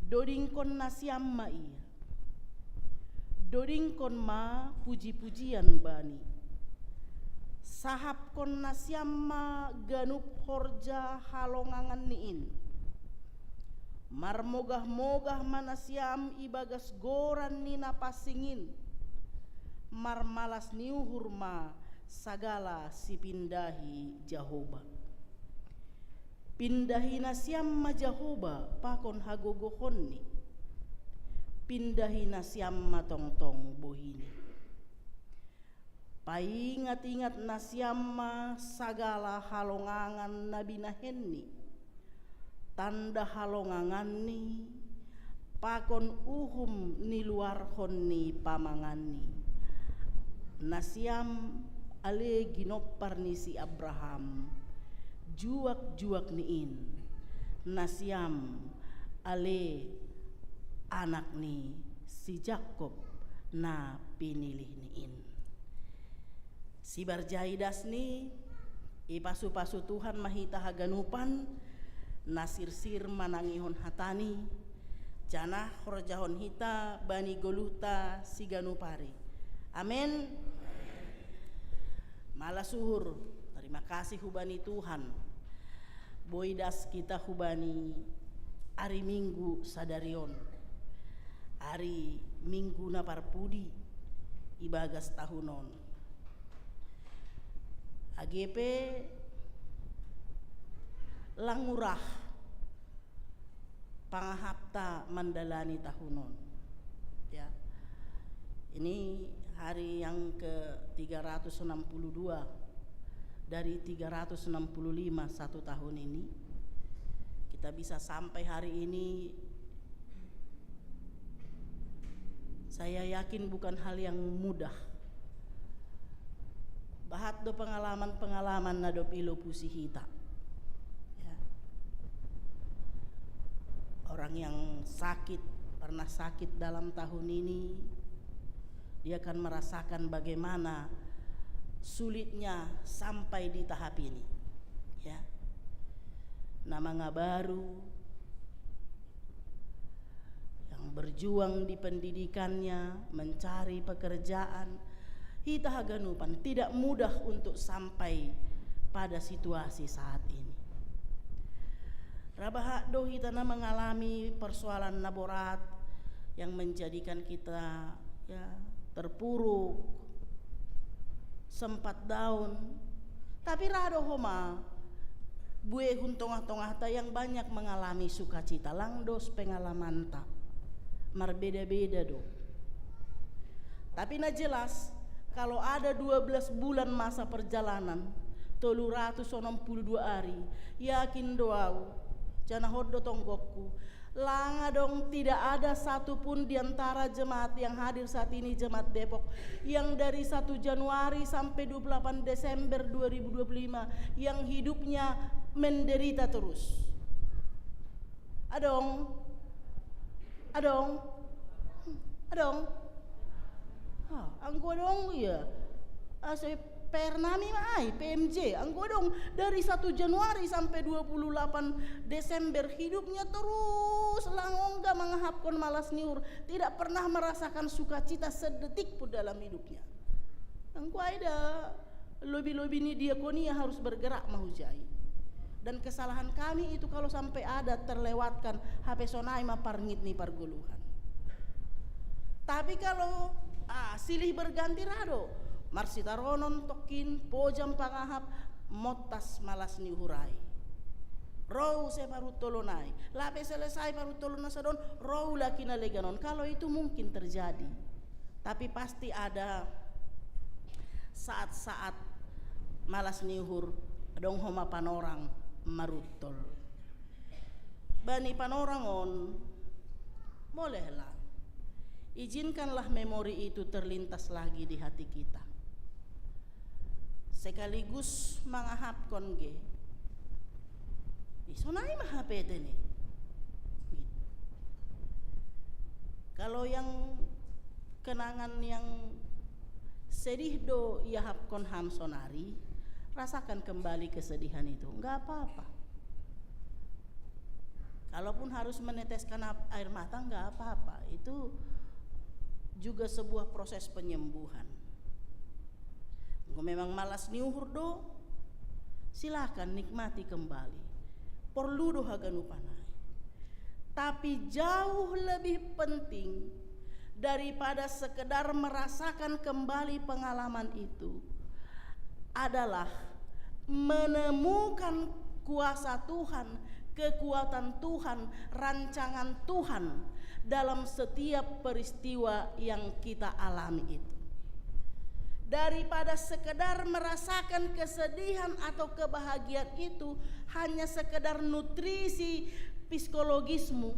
Dodingkon nasiam ma ia. Dodingkon ma puji-pujian bani. Sahapkon nasiam ma ganup horja halonganganni in. Marmogah-mogah ma nasiam ibagas goran ni na pansing in. Marmalas ni uhur ma sagala sipindahi Jahoba. Pindahi nasiam ma Jahoba pakon hagogohonni. Pindahi nasiam ma tongtong bohini. Paingat-ingat nasiam ma sagala halongangan na binahenni. Tanda halonganganni, pakon uhum niluarhon ni pamanganni. Nasiam ale ginompar ni si Abraham, juak-juak ni in. Nasiam ale anak ni si Jakob na pinilih ni in. Sibarjai das ni, ipasu-pasu Tuhan ma hita haganupan, na sirsir manangihon hatani, janah horjahon hita bani goluhta siganup ari. Amen. Malas uhur, terima kasih hubani Tuhan. Boi das hita hubani ari Minggu sadari on. Ari Minggu na parpudi ibagas tahun on. Age pe lang urah pangahapta mandalani tahun on. Ya. Ini hari yang ke tiga ratus enam puluh dua dari tiga ratus enam puluh lima satu tahun ini. Kita bisa sampai hari ini, saya yakin bukan hal yang mudah. Bahat do pengalaman-pengalaman na dob ilopusi hita. Ya. Orang yang sakit, pernah sakit dalam tahun ini, dia akan merasakan bagaimana sulitnya sampai di tahap ini. Ya. Na mangabaru, yang berjuang di pendidikannya, mencari pekerjaan, hita haganupan tidak mudah untuk sampai pada situasi saat ini. Ra bahat do hita na mengalami persoalan na borat yang menjadikan kita, ya, terpuruk, sempat down. Tapi ra do homa buehon tongah-tongahta yang banyak mengalami sukacita, lang dos pengalamanta. Marbeda-beda do. Tapi na jelas, kalau ada dua belas bulan masa perjalanan, tolu ratus onom puluh dua ari, yakin do au, janah on do tonggokku, lang adong, tidak ada satu pun di antara jemaat yang hadir saat ini, jemaat Depok, yang dari satu Januari sampai dua puluh delapan Desember dua ribu dua puluh lima yang hidupnya menderita terus. Adong? Adong? Adong? Ah, anggo adong, ya. Asa Pernah mi mai P M J, anggo dong dari satu Januari sampai dua puluh delapan Desember, hidupnya terus langongga mangahapkon malas ni uhur, tidak pernah merasakan sukacita sedetik pun dalam hidupnya. Anggo ai da lobi-lobi ni diakonia harus bergerak ma hujai. Dan kesalahan kami itu kalau sampai ada terlewatkan, hape sonai ma parngit ni pargoluhan. Tapi kalau ah, silih berganti ra do, marsitaronon tongkin, pojam pangahap, montas malas ni uhur ai. Ro use paruntolon ai, lape selesai paruntolon na sadon, ro ula kinalegan on. Kalau itu mungkin terjadi, tapi pasti ada saat-saat malas ni uhur, adong homa panorang maruntol. Bani panorang on, bolehlah, izinkanlah memori itu terlintas lagi di hati kita. Sekaligus mangahapkon ge. Isonai ma hapeten i. Kalau yang kenangan yang sedih do iahapkon ham sonari, rasakan kembali kesedihan itu, nggak apa-apa. Kalaupun harus meneteskan air mata, nggak apa-apa. Itu juga sebuah proses penyembuhan. Kalau memang malas ni uhur do, silakan nikmati kembali. Porlu do haganupan ai. Tapi jauh lebih penting daripada sekedar merasakan kembali pengalaman itu adalah menemukan kuasa Tuhan, kekuatan Tuhan, rancangan Tuhan dalam setiap peristiwa yang kita alami itu. Daripada sekedar merasakan kesedihan atau kebahagiaan itu hanya sekedar nutrisi psikologismu,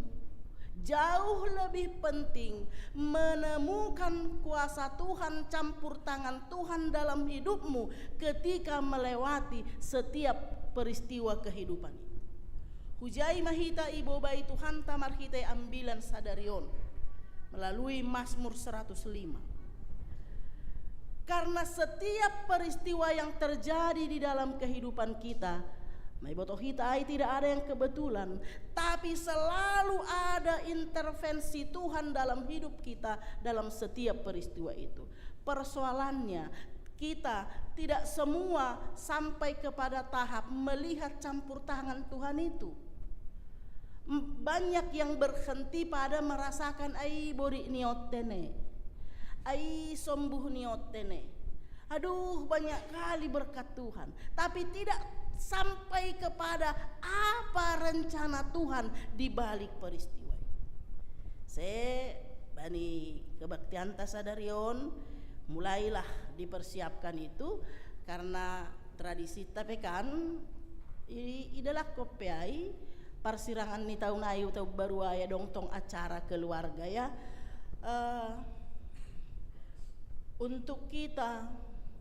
jauh lebih penting menemukan kuasa Tuhan, campur tangan Tuhan dalam hidupmu ketika melewati setiap peristiwa kehidupan itu. Hujai ma hita ibobai Tuhanta marhitei ambilan sadari on melalui Mazmur seratus lima. Karena setiap peristiwa yang terjadi di dalam kehidupan kita, maiboto hita ai tidak ada yang kebetulan, tapi selalu ada intervensi Tuhan dalam hidup kita dalam setiap peristiwa itu. Persoalannya, kita tidak semua sampai kepada tahap melihat campur tangan Tuhan itu. Banyak yang berhenti pada merasakan, ai borik ni on tene, ai sombuh ni on tene. Aduh, banyak kali berkat Tuhan, tapi tidak sampai kepada apa rencana Tuhan di balik peristiwa. Se bani kebaktianta sadari on, mulailah dipersiapkan itu, karena tradisi tapi kan i, idalak kope ai parsirangan ni tahun ai, tahun baru ai, adong tong acara keluarga ya. Uh, untuk kita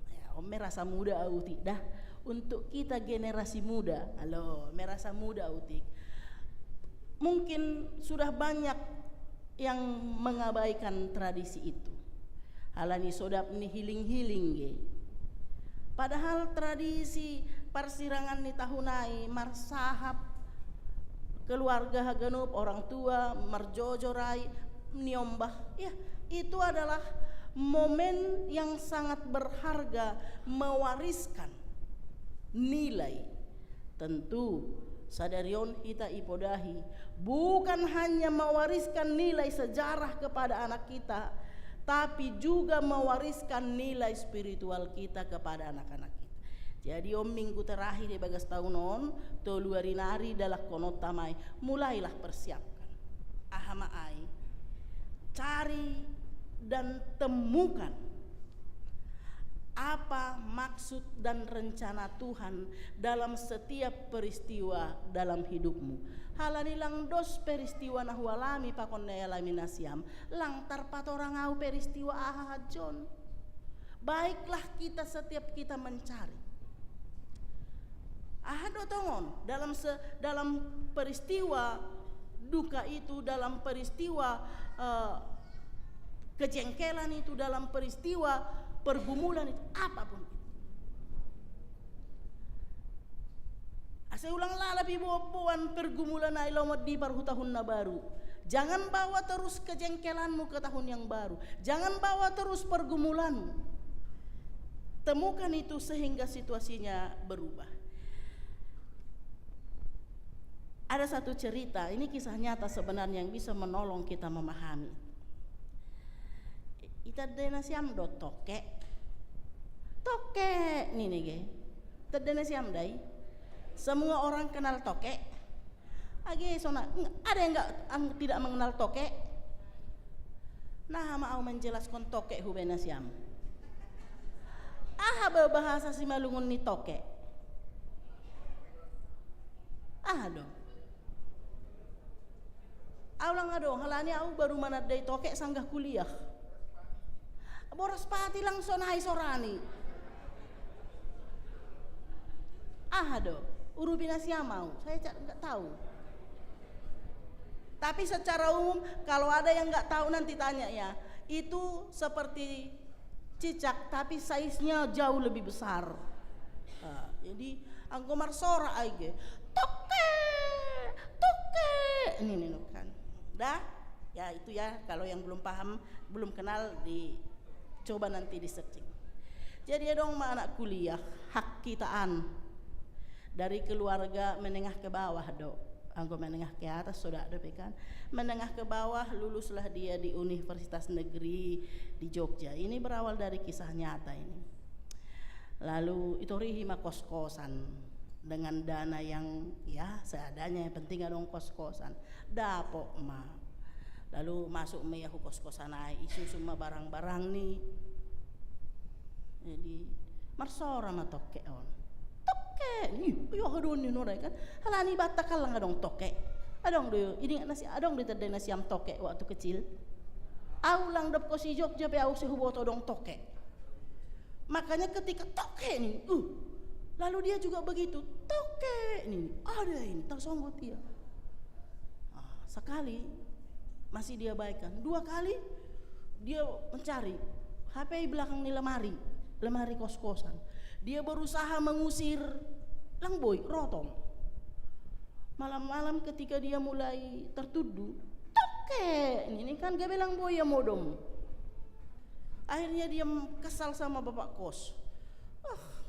ya, om merasa muda au ti dah. Untuk kita generasi muda, halo, merasa muda au ti. Mungkin sudah banyak yang mengabaikan tradisi itu. Alani sodap ni hiling-hiling ge. Padahal tradisi parsirangan ni tahun ai marsahap keluarga haganup, orang tua marjojor ai niombah. Ya, itu adalah momen yang sangat berharga, mewariskan nilai. Tentu sadari on hita ipodahi bukan hanya mewariskan nilai sejarah kepada anak kita, tapi juga mewariskan nilai spiritual kita kepada anak-anak kita. Jadi om minggu terakhir di bagas tahun on, tolu ari nari dalak kono tamai, mulailah persiapkan. Aha ma ai, cari dan temukan apa maksud dan rencana Tuhan dalam setiap peristiwa dalam hidupmu. Halani lang dos peristiwa na hualami pakon na ialami nasiam, lang tarpatorang au peristiwa aha hanjon. Baiklah kita setiap kita mencari. Aha do tongon dalam se, dalam peristiwa duka itu, dalam peristiwa uh, kejengkelan itu, dalam peristiwa pergumulan itu, apapun itu. Seulang lalapi boboan pergumulan ai lomo di parhutahun na baru. Jangan bawa terus kejengkelanmu ke tahun yang baru. Jangan bawa terus pergumulanmu. Temukan itu sehingga situasinya berubah. Ada satu cerita, ini kisah nyata sebenarnya yang bisa menolong kita memahami. Ita denasiam do toke. Toke nini ge. Teddena siam dai. Semua orang kenal toke. Age sona, ada yang nggak, tidak mengenal toke? Nah, ma au menjelaskan toke hubena siam. Aha be bahasa Simalungun ni toke? Aha do. Au lang adong, halani au baru manaddai toke sanggah kuliah. Boras pati lang sonai sorani. Aha do, urupi nasiam au, saya nggak tahu. Tapi secara umum, kalau ada yang nggak tahu nanti tanya ya, itu seperti cicak, tapi size-nya jauh lebih besar. Nah, jadi anggo marsora aige, toke, toke, ini nih kan. Dah, ya itu ya, kalau yang belum paham, belum kenal, dicoba nanti di searching. Jadi adong ma anak kuliah, hak kitaan, dari keluarga menengah ke bawah do. Anggo menengah ke atas sudah ada kan. Menengah ke bawah luluslah dia di universitas negeri di Jogja. Ini berawal dari kisah nyata ini. Lalu itorihi ma kos-kosan dengan dana yang ya seadanya, yang penting adong kos-kosan. Dapot ma. Lalu masuk ma ia hu kos-kosan ai, isusun ma barang-barang ni. Jadi marsora ma toke on. Toke ni, iyo hadon ni norai kan. Halani Batak kan lang adong toke. Adong do, ini nasi adong di terdai nasiam toke waktu kecil. Au lang dapot kos i Jogja pe au sehuboto adong toke. Makanya ketika toke ni, uh, lalu dia juga begitu, toke ni, ada ini, tersonggot dia. Ah, sekali masih dia abaikan, dua kali dia mencari H P belakang ni lemari, lemari kos-kosan. Dia berusaha mengusir, lang boi, rotong. Malam-malam ketika dia mulai tertuduh, toke, ini kan gabe lang boi ia modom. Akhirnya dia kesal sama bapak kos. Ah,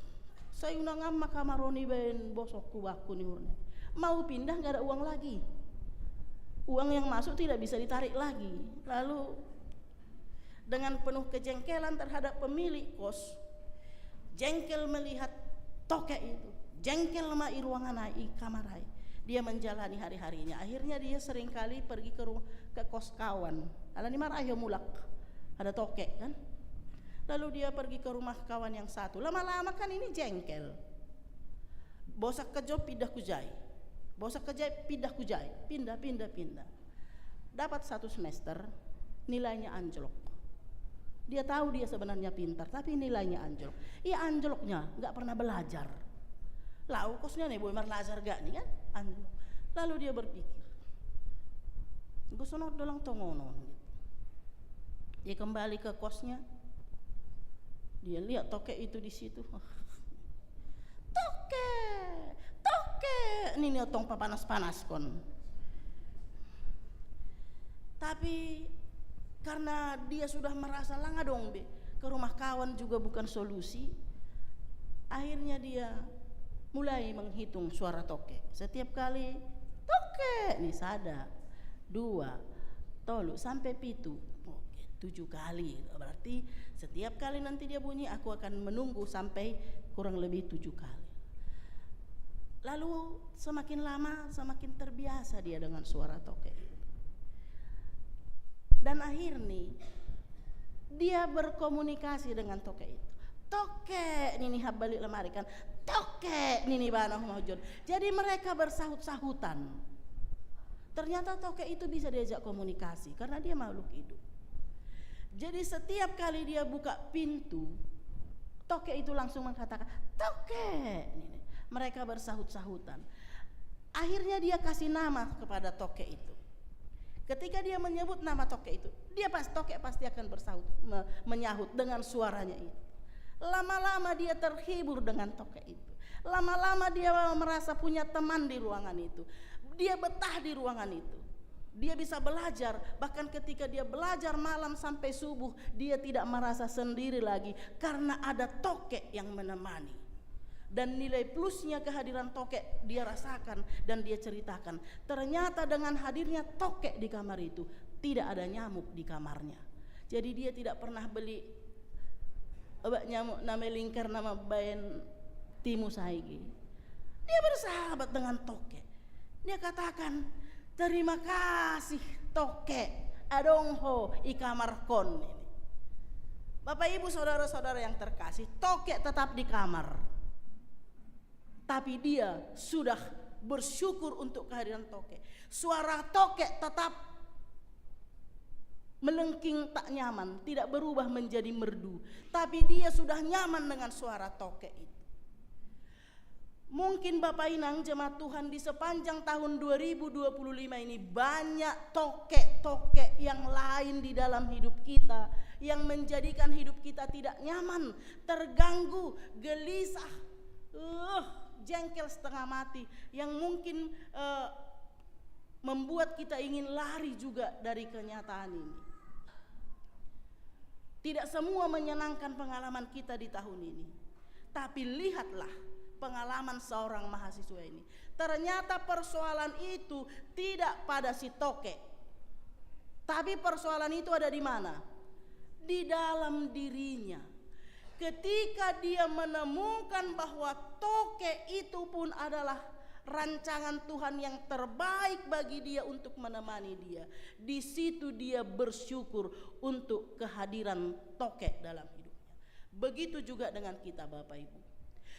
sai unang ma kamar on ibaen bosokku, bakku ni urna. Mau pindah nggak ada uang lagi. Uang yang masuk tidak bisa ditarik lagi. Lalu dengan penuh kejengkelan terhadap pemilik kos, jengkel melihat toke itu, jengkel ma i ruangan ai, i kamar ai. Dia menjalani hari-harinya. Akhirnya dia seringkali pergi ke rumah, ke kos kawan. Alani marah ia mulak. Ada toke kan. Lalu dia pergi ke rumah kawan yang satu. Lama-lama kan ini jengkel. Bosak kejo pindah kujai. Bosak kejai pindah kujai. Pindah, pindah, pindah. Dapat satu semester, nilainya anjlok. Dia tahu dia sebenarnya pintar, tapi nilainya anjlok. Ia anjloknya, nggak pernah belajar. Lau kosnya nih, boi marlajar gak nih kan? Anjlok. Lalu dia berpikir, "Enggo songon do lang tongonon," gitu. Dia kembali ke kosnya. Dia lihat toke itu di situ. Toke, toke, nini otong papanas-panaskon. Tapi karena dia sudah merasa lang adong be, ke rumah kawan juga bukan solusi. Akhirnya dia mulai menghitung suara toke. Setiap kali toke, nih sada, dua, tolu, sampai pitu. Oke, tujuh kali. Berarti setiap kali nanti dia bunyi, aku akan menunggu sampai kurang lebih tujuh kali. Lalu semakin lama, semakin terbiasa dia dengan suara toke itu. Dan akhirnya dia berkomunikasi dengan toke itu. Toke nini, hap balik lemari kan. Toke nini, bana humahujud. Jadi mereka bersahut-sahutan. Ternyata toke itu bisa diajak komunikasi karena dia makhluk hidup. Jadi setiap kali dia buka pintu, toke itu langsung mengatakan, "Toke!" Ini, mereka bersahut-sahutan. Akhirnya dia kasih nama kepada toke itu. Ketika dia menyebut nama toke itu, dia pas toke pasti akan bersahut, me- menyahut dengan suaranya itu. Lama-lama dia terhibur dengan toke itu. Lama-lama dia merasa punya teman di ruangan itu. Dia betah di ruangan itu. Dia bisa belajar, bahkan ketika dia belajar malam sampai subuh, dia tidak merasa sendiri lagi karena ada tokek yang menemani. Dan nilai plusnya kehadiran tokek dia rasakan dan dia ceritakan. Ternyata dengan hadirnya tokek di kamar itu, tidak ada nyamuk di kamarnya. Jadi dia tidak pernah beli obat nyamuk nama lingkar nama baen timu saigi. Dia bersahabat dengan tokek. Dia katakan, "Terima kasih tokek, adong ho i kamar kon ini." Bapak, Ibu, saudara-saudara yang terkasih, tokek tetap di kamar. Tapi dia sudah bersyukur untuk kehadiran tokek. Suara tokek tetap melengking tak nyaman, tidak berubah menjadi merdu. Tapi dia sudah nyaman dengan suara tokek itu. Mungkin Bapak Inang jemaat Tuhan, di sepanjang tahun dua ribu dua puluh lima ini banyak tokek-tokek yang lain di dalam hidup kita yang menjadikan hidup kita tidak nyaman, terganggu, gelisah, uh, jengkel setengah mati, yang mungkin uh, membuat kita ingin lari juga dari kenyataan ini. Tidak semua menyenangkan pengalaman kita di tahun ini. Tapi lihatlah pengalaman seorang mahasiswa ini. Ternyata persoalan itu tidak pada si tokek. Tapi persoalan itu ada di mana? Di dalam dirinya. Ketika dia menemukan bahwa tokek itu pun adalah rancangan Tuhan yang terbaik bagi dia untuk menemani dia, di situ dia bersyukur untuk kehadiran tokek dalam hidupnya. Begitu juga dengan kita, Bapak Ibu.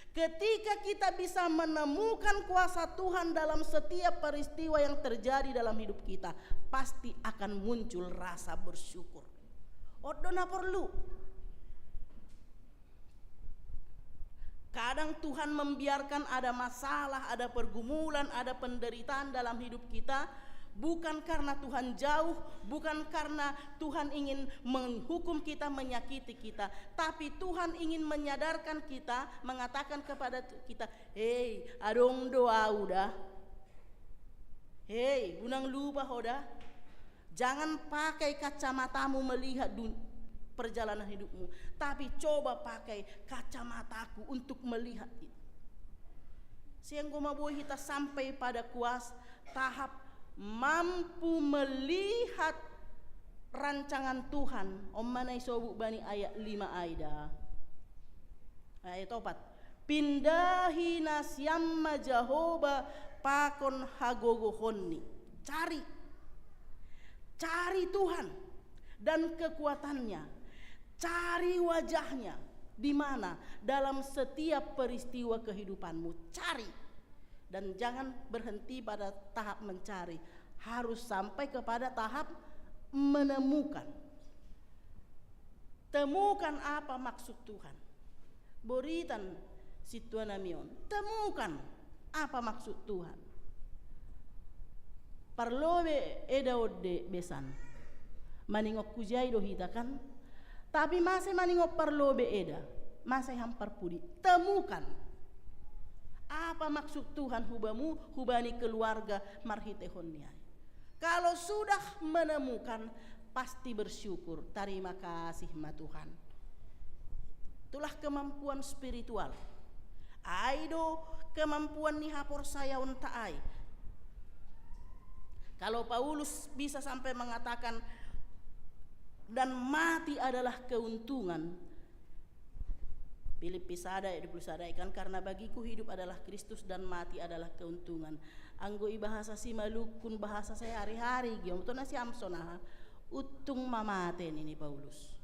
Ketika kita bisa menemukan kuasa Tuhan dalam setiap peristiwa yang terjadi dalam hidup kita, pasti akan muncul rasa bersyukur. Oddo na perlu. Kadang Tuhan membiarkan ada masalah, ada pergumulan, ada penderitaan dalam hidup kita, bukan karena Tuhan jauh, bukan karena Tuhan ingin menghukum kita, menyakiti kita, tapi Tuhan ingin menyadarkan kita, mengatakan kepada kita, "Hei, adong do au da. Hei, unang lupa ho da." Jangan pakai kacamatamu melihat dun- perjalanan hidupmu, tapi coba pakai kacamataku untuk melihat itu. Sehingga maboi kita sampai pada kuas tahap mampu melihat rancangan Tuhan. Om mana isobuk bani ayat lima aida. Ayat opat. Pindahi nasiam ma Jahoba pakon hagogohonni. Cari. Cari Tuhan dan kekuatannya. Cari wajahnya. Di mana? Dalam setiap peristiwa kehidupanmu. Cari. Dan jangan berhenti pada tahap mencari. Harus sampai kepada tahap menemukan. Temukan apa maksud Tuhan. Boritan situanamion. Temukan apa maksud Tuhan. Parlobe eda odde besan. Maningok kujai do hita kan. Tapi masih maningok parlobe eda. Masih hampar pudi. Temukan. Apa maksud Tuhan hubamu, hubani keluarga marhitehon niai. Kalau sudah menemukan, pasti bersyukur. Terima kasih ma Tuhan. Itulah kemampuan spiritual. Ai do kemampuan ni haporsayaonta ai. Kalau Paulus bisa sampai mengatakan, "Dan mati adalah keuntungan." Filipi sada ayat dua puluh sada, kan, "Karena bagiku hidup adalah Kristus dan mati adalah keuntungan." Anggo i bahasa Simalukun, bahasa sehari-hari, giom to na siam sonaha, "Untung ma mate," nini Paulus.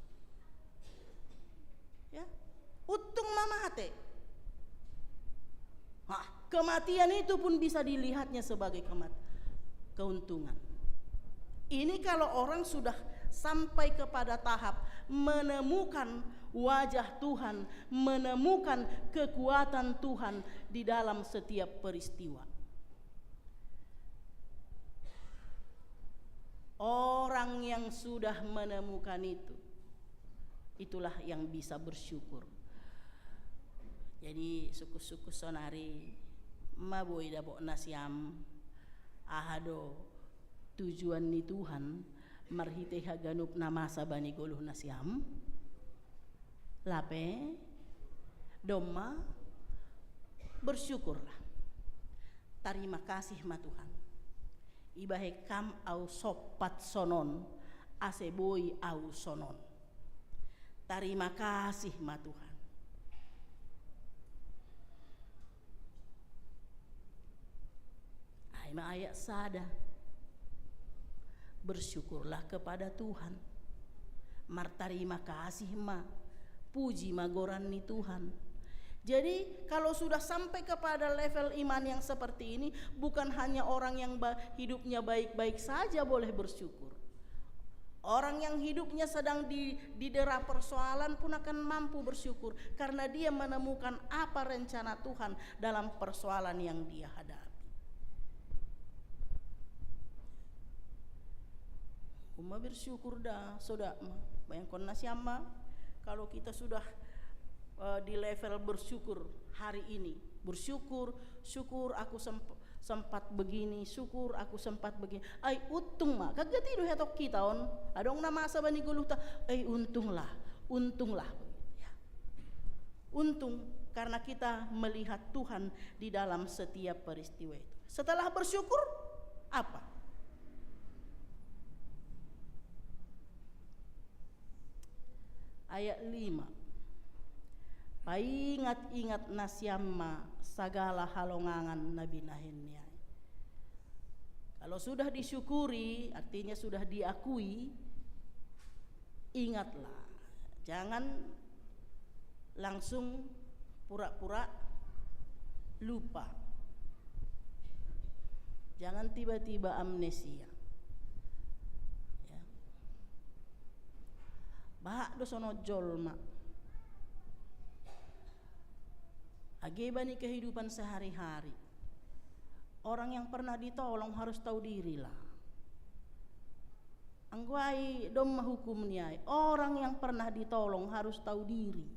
Ya, untung ma mate. Nah, kematian itu pun bisa dilihatnya sebagai kemat- keuntungan. Ini kalau orang sudah sampai kepada tahap menemukan wajah Tuhan, menemukan kekuatan Tuhan di dalam setiap peristiwa. Orang yang sudah menemukan itu, itulah yang bisa bersyukur. Jadi suku-suku sonari, ma boi dapot nasiam aha do tujuan ni Tuhan marhitei haganup na masa bani goluh nasiam? Lape, domma, bersyukurlah. Tarima kasih ma Tuhan. Ibahe kam au sompat sonon, ase boi au sonon. Tarima kasih ma Tuhan. Ai ma ayat sada. Bersyukurlah kepada Tuhan. Martarima kasih ma. Puji ma goran ni Tuhan. Jadi kalau sudah sampai kepada level iman yang seperti ini, bukan hanya orang yang hidupnya baik-baik saja boleh bersyukur. Orang yang hidupnya sedang di, didera persoalan pun akan mampu bersyukur karena dia menemukan apa rencana Tuhan dalam persoalan yang dia hadapi. Uma bersyukur da, soda ma. Bayangkon nasiam ma, kalau kita sudah uh, di level bersyukur hari ini, bersyukur, syukur aku sempat sempat begini, syukur aku sempat begini. Ai untung ma, kagati do hetok kita on. Adong na masa bani goluhta, ai untunglah, untunglah. Ya. Untung karena kita melihat Tuhan di dalam setiap peristiwa itu. Setelah bersyukur, apa? Ayat lima. Paingat-ingat nasiam ma sagala halongangan na binahen ni ai. Kalau sudah disyukuri, artinya sudah diakui, ingatlah. Jangan langsung pura-pura lupa. Jangan tiba-tiba amnesia. Ya. Bah do sono jolma. Age bani kehidupan sehari-hari. Orang yang pernah ditolong harus tahu diri lah. Anggo ai domma hukum ni ai, orang yang pernah ditolong harus tahu diri.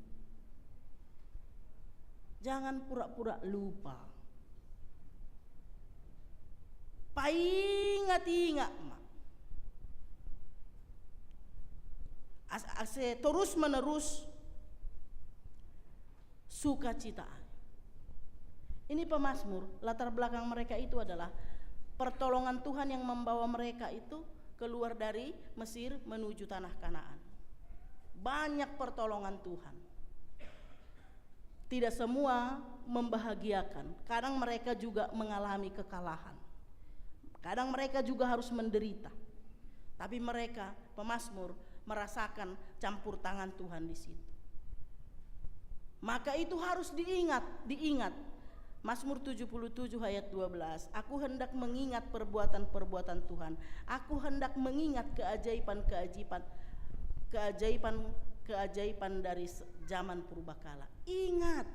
Jangan pura-pura lupa. Paingat-ingat ma. Ase terus menerus sukacita. Ini pemazmur, latar belakang mereka itu adalah pertolongan Tuhan yang membawa mereka itu keluar dari Mesir menuju tanah Kanaan. Banyak pertolongan Tuhan. Tidak semua membahagiakan. Kadang mereka juga mengalami kekalahan. Kadang mereka juga harus menderita. Tapi mereka, pemazmur, merasakan campur tangan Tuhan di situ. Maka itu harus diingat, diingat. Mazmur tujuh puluh tujuh ayat dua belas, "Aku hendak mengingat perbuatan-perbuatan Tuhan. Aku hendak mengingat keajaiban-keajaiban, keajaiban-keajaiban dari zaman purbakala." Ingat,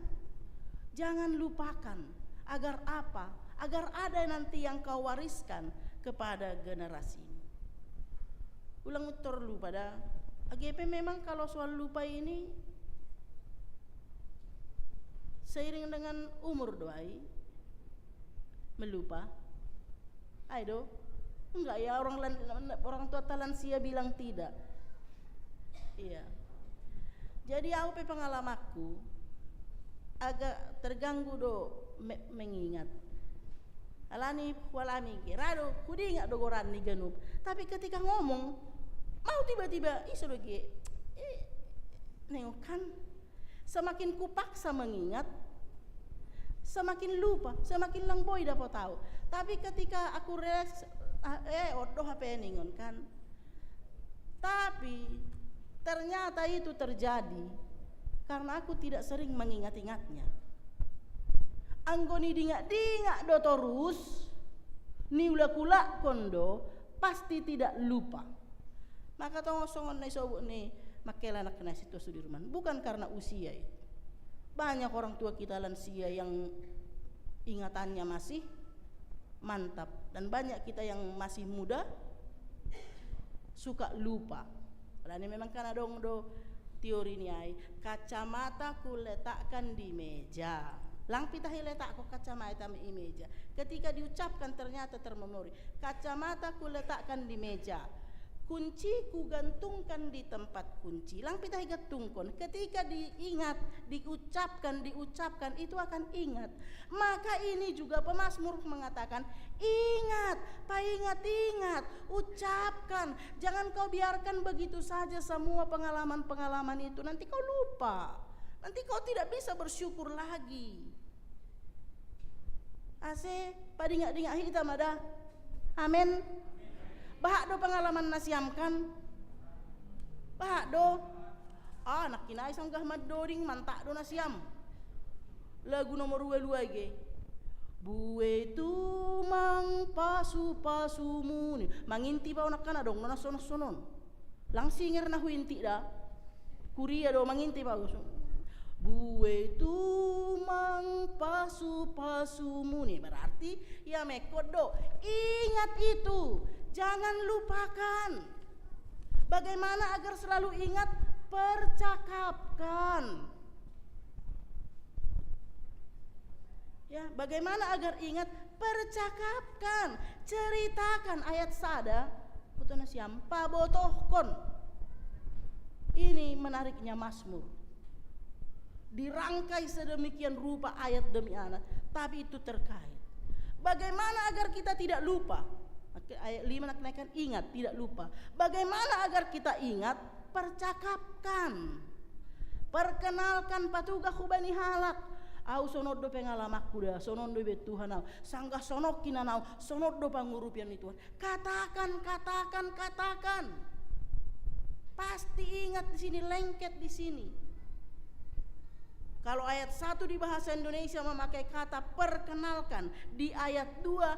jangan lupakan. Agar apa? Agar ada nanti yang kau wariskan kepada generasimu. Ulang terlupa dah. Age pe memang kalau soal lupa ini seiring dengan umur do ai melupa. Ai do. Enggak ya, orang orang tua talansia bilang tidak. Iya. Jadi au pe pengalamanku agak terganggu do me mengingat. Alani hualami ke rado hudingat do goran ni ganup. Tapi ketika ngomong mau tiba-tiba iso do ge eh, nengok kan semakin kupaksa mengingat semakin lupa, semakin lang boi dapot au. Tapi ketika aku relax, ah, eh odoh apa ningon kan. Tapi ternyata itu terjadi karena aku tidak sering mengingat-ingatnya. Anggo ni dingak-dingak do torus, ni ulak-ulak kondo pasti tidak lupa. Maka tongo songon na isobut ni Makela na kena situ Sudirman. Bukan karena usia itu. Banyak orang tua kita lansia yang ingatannya masih mantap dan banyak kita yang masih muda suka lupa. Alani memang kan adong do Teori ni ai, kacamata kuletakkan di meja. Lang pitahi letakko kacamata i meja. Ketika diucapkan ternyata termemori. Kacamata kuletakkan di meja. Kunci kugantungkan di tempat kunci. Lang pitahi gantungkon. Ketika diingat, diucapkan, diucapkan, itu akan ingat. Maka ini juga pemazmur mengatakan, ingat, paingat-ingat, ucapkan. Jangan kau biarkan begitu saja semua pengalaman-pengalaman itu. Nanti kau lupa. Nanti kau tidak bisa bersyukur lagi. Ase, padingat-dingat hita mada. Amin. Bahat do pengalaman nasiam kan? Bahat do. Ah, nakkinai sanggah maddoding mantak do nasiam. Lagu nomor dua dua ge. Bue tumang pasu-pasumu ni. Manginti bau nakkan adong no nasonon-sonon. Lang singer na huinti da. Kuria do manginti bau. Bue tumang pasu-pasumu ni. Berarti ya mekot do. Ingat itu. Jangan lupakan. Bagaimana agar selalu ingat? Percakapkan. Ya, bagaimana agar ingat? Percakapkan, ceritakan ayat sada. Kutuna siampa botohkon. Ini menariknya Mazmur. Dirangkai sedemikian rupa ayat demi ayat, tapi itu terkait. Bagaimana agar kita tidak lupa? Ayat lima nak naikkan, ingat, tidak lupa. Bagaimana agar kita ingat? Percakapkan. Perkenalkan patuga hubani halak. Au sonon do pengalamanku da, sonon do ibe Tuhan au. Sanggah sonokki nanau, sonon do pangurupian ni Tuhan. Katakan, katakan, katakan. Pasti ingat di sini, lengket di sini. Kalau ayat satu di bahasa Indonesia memakai kata perkenalkan, di ayat dua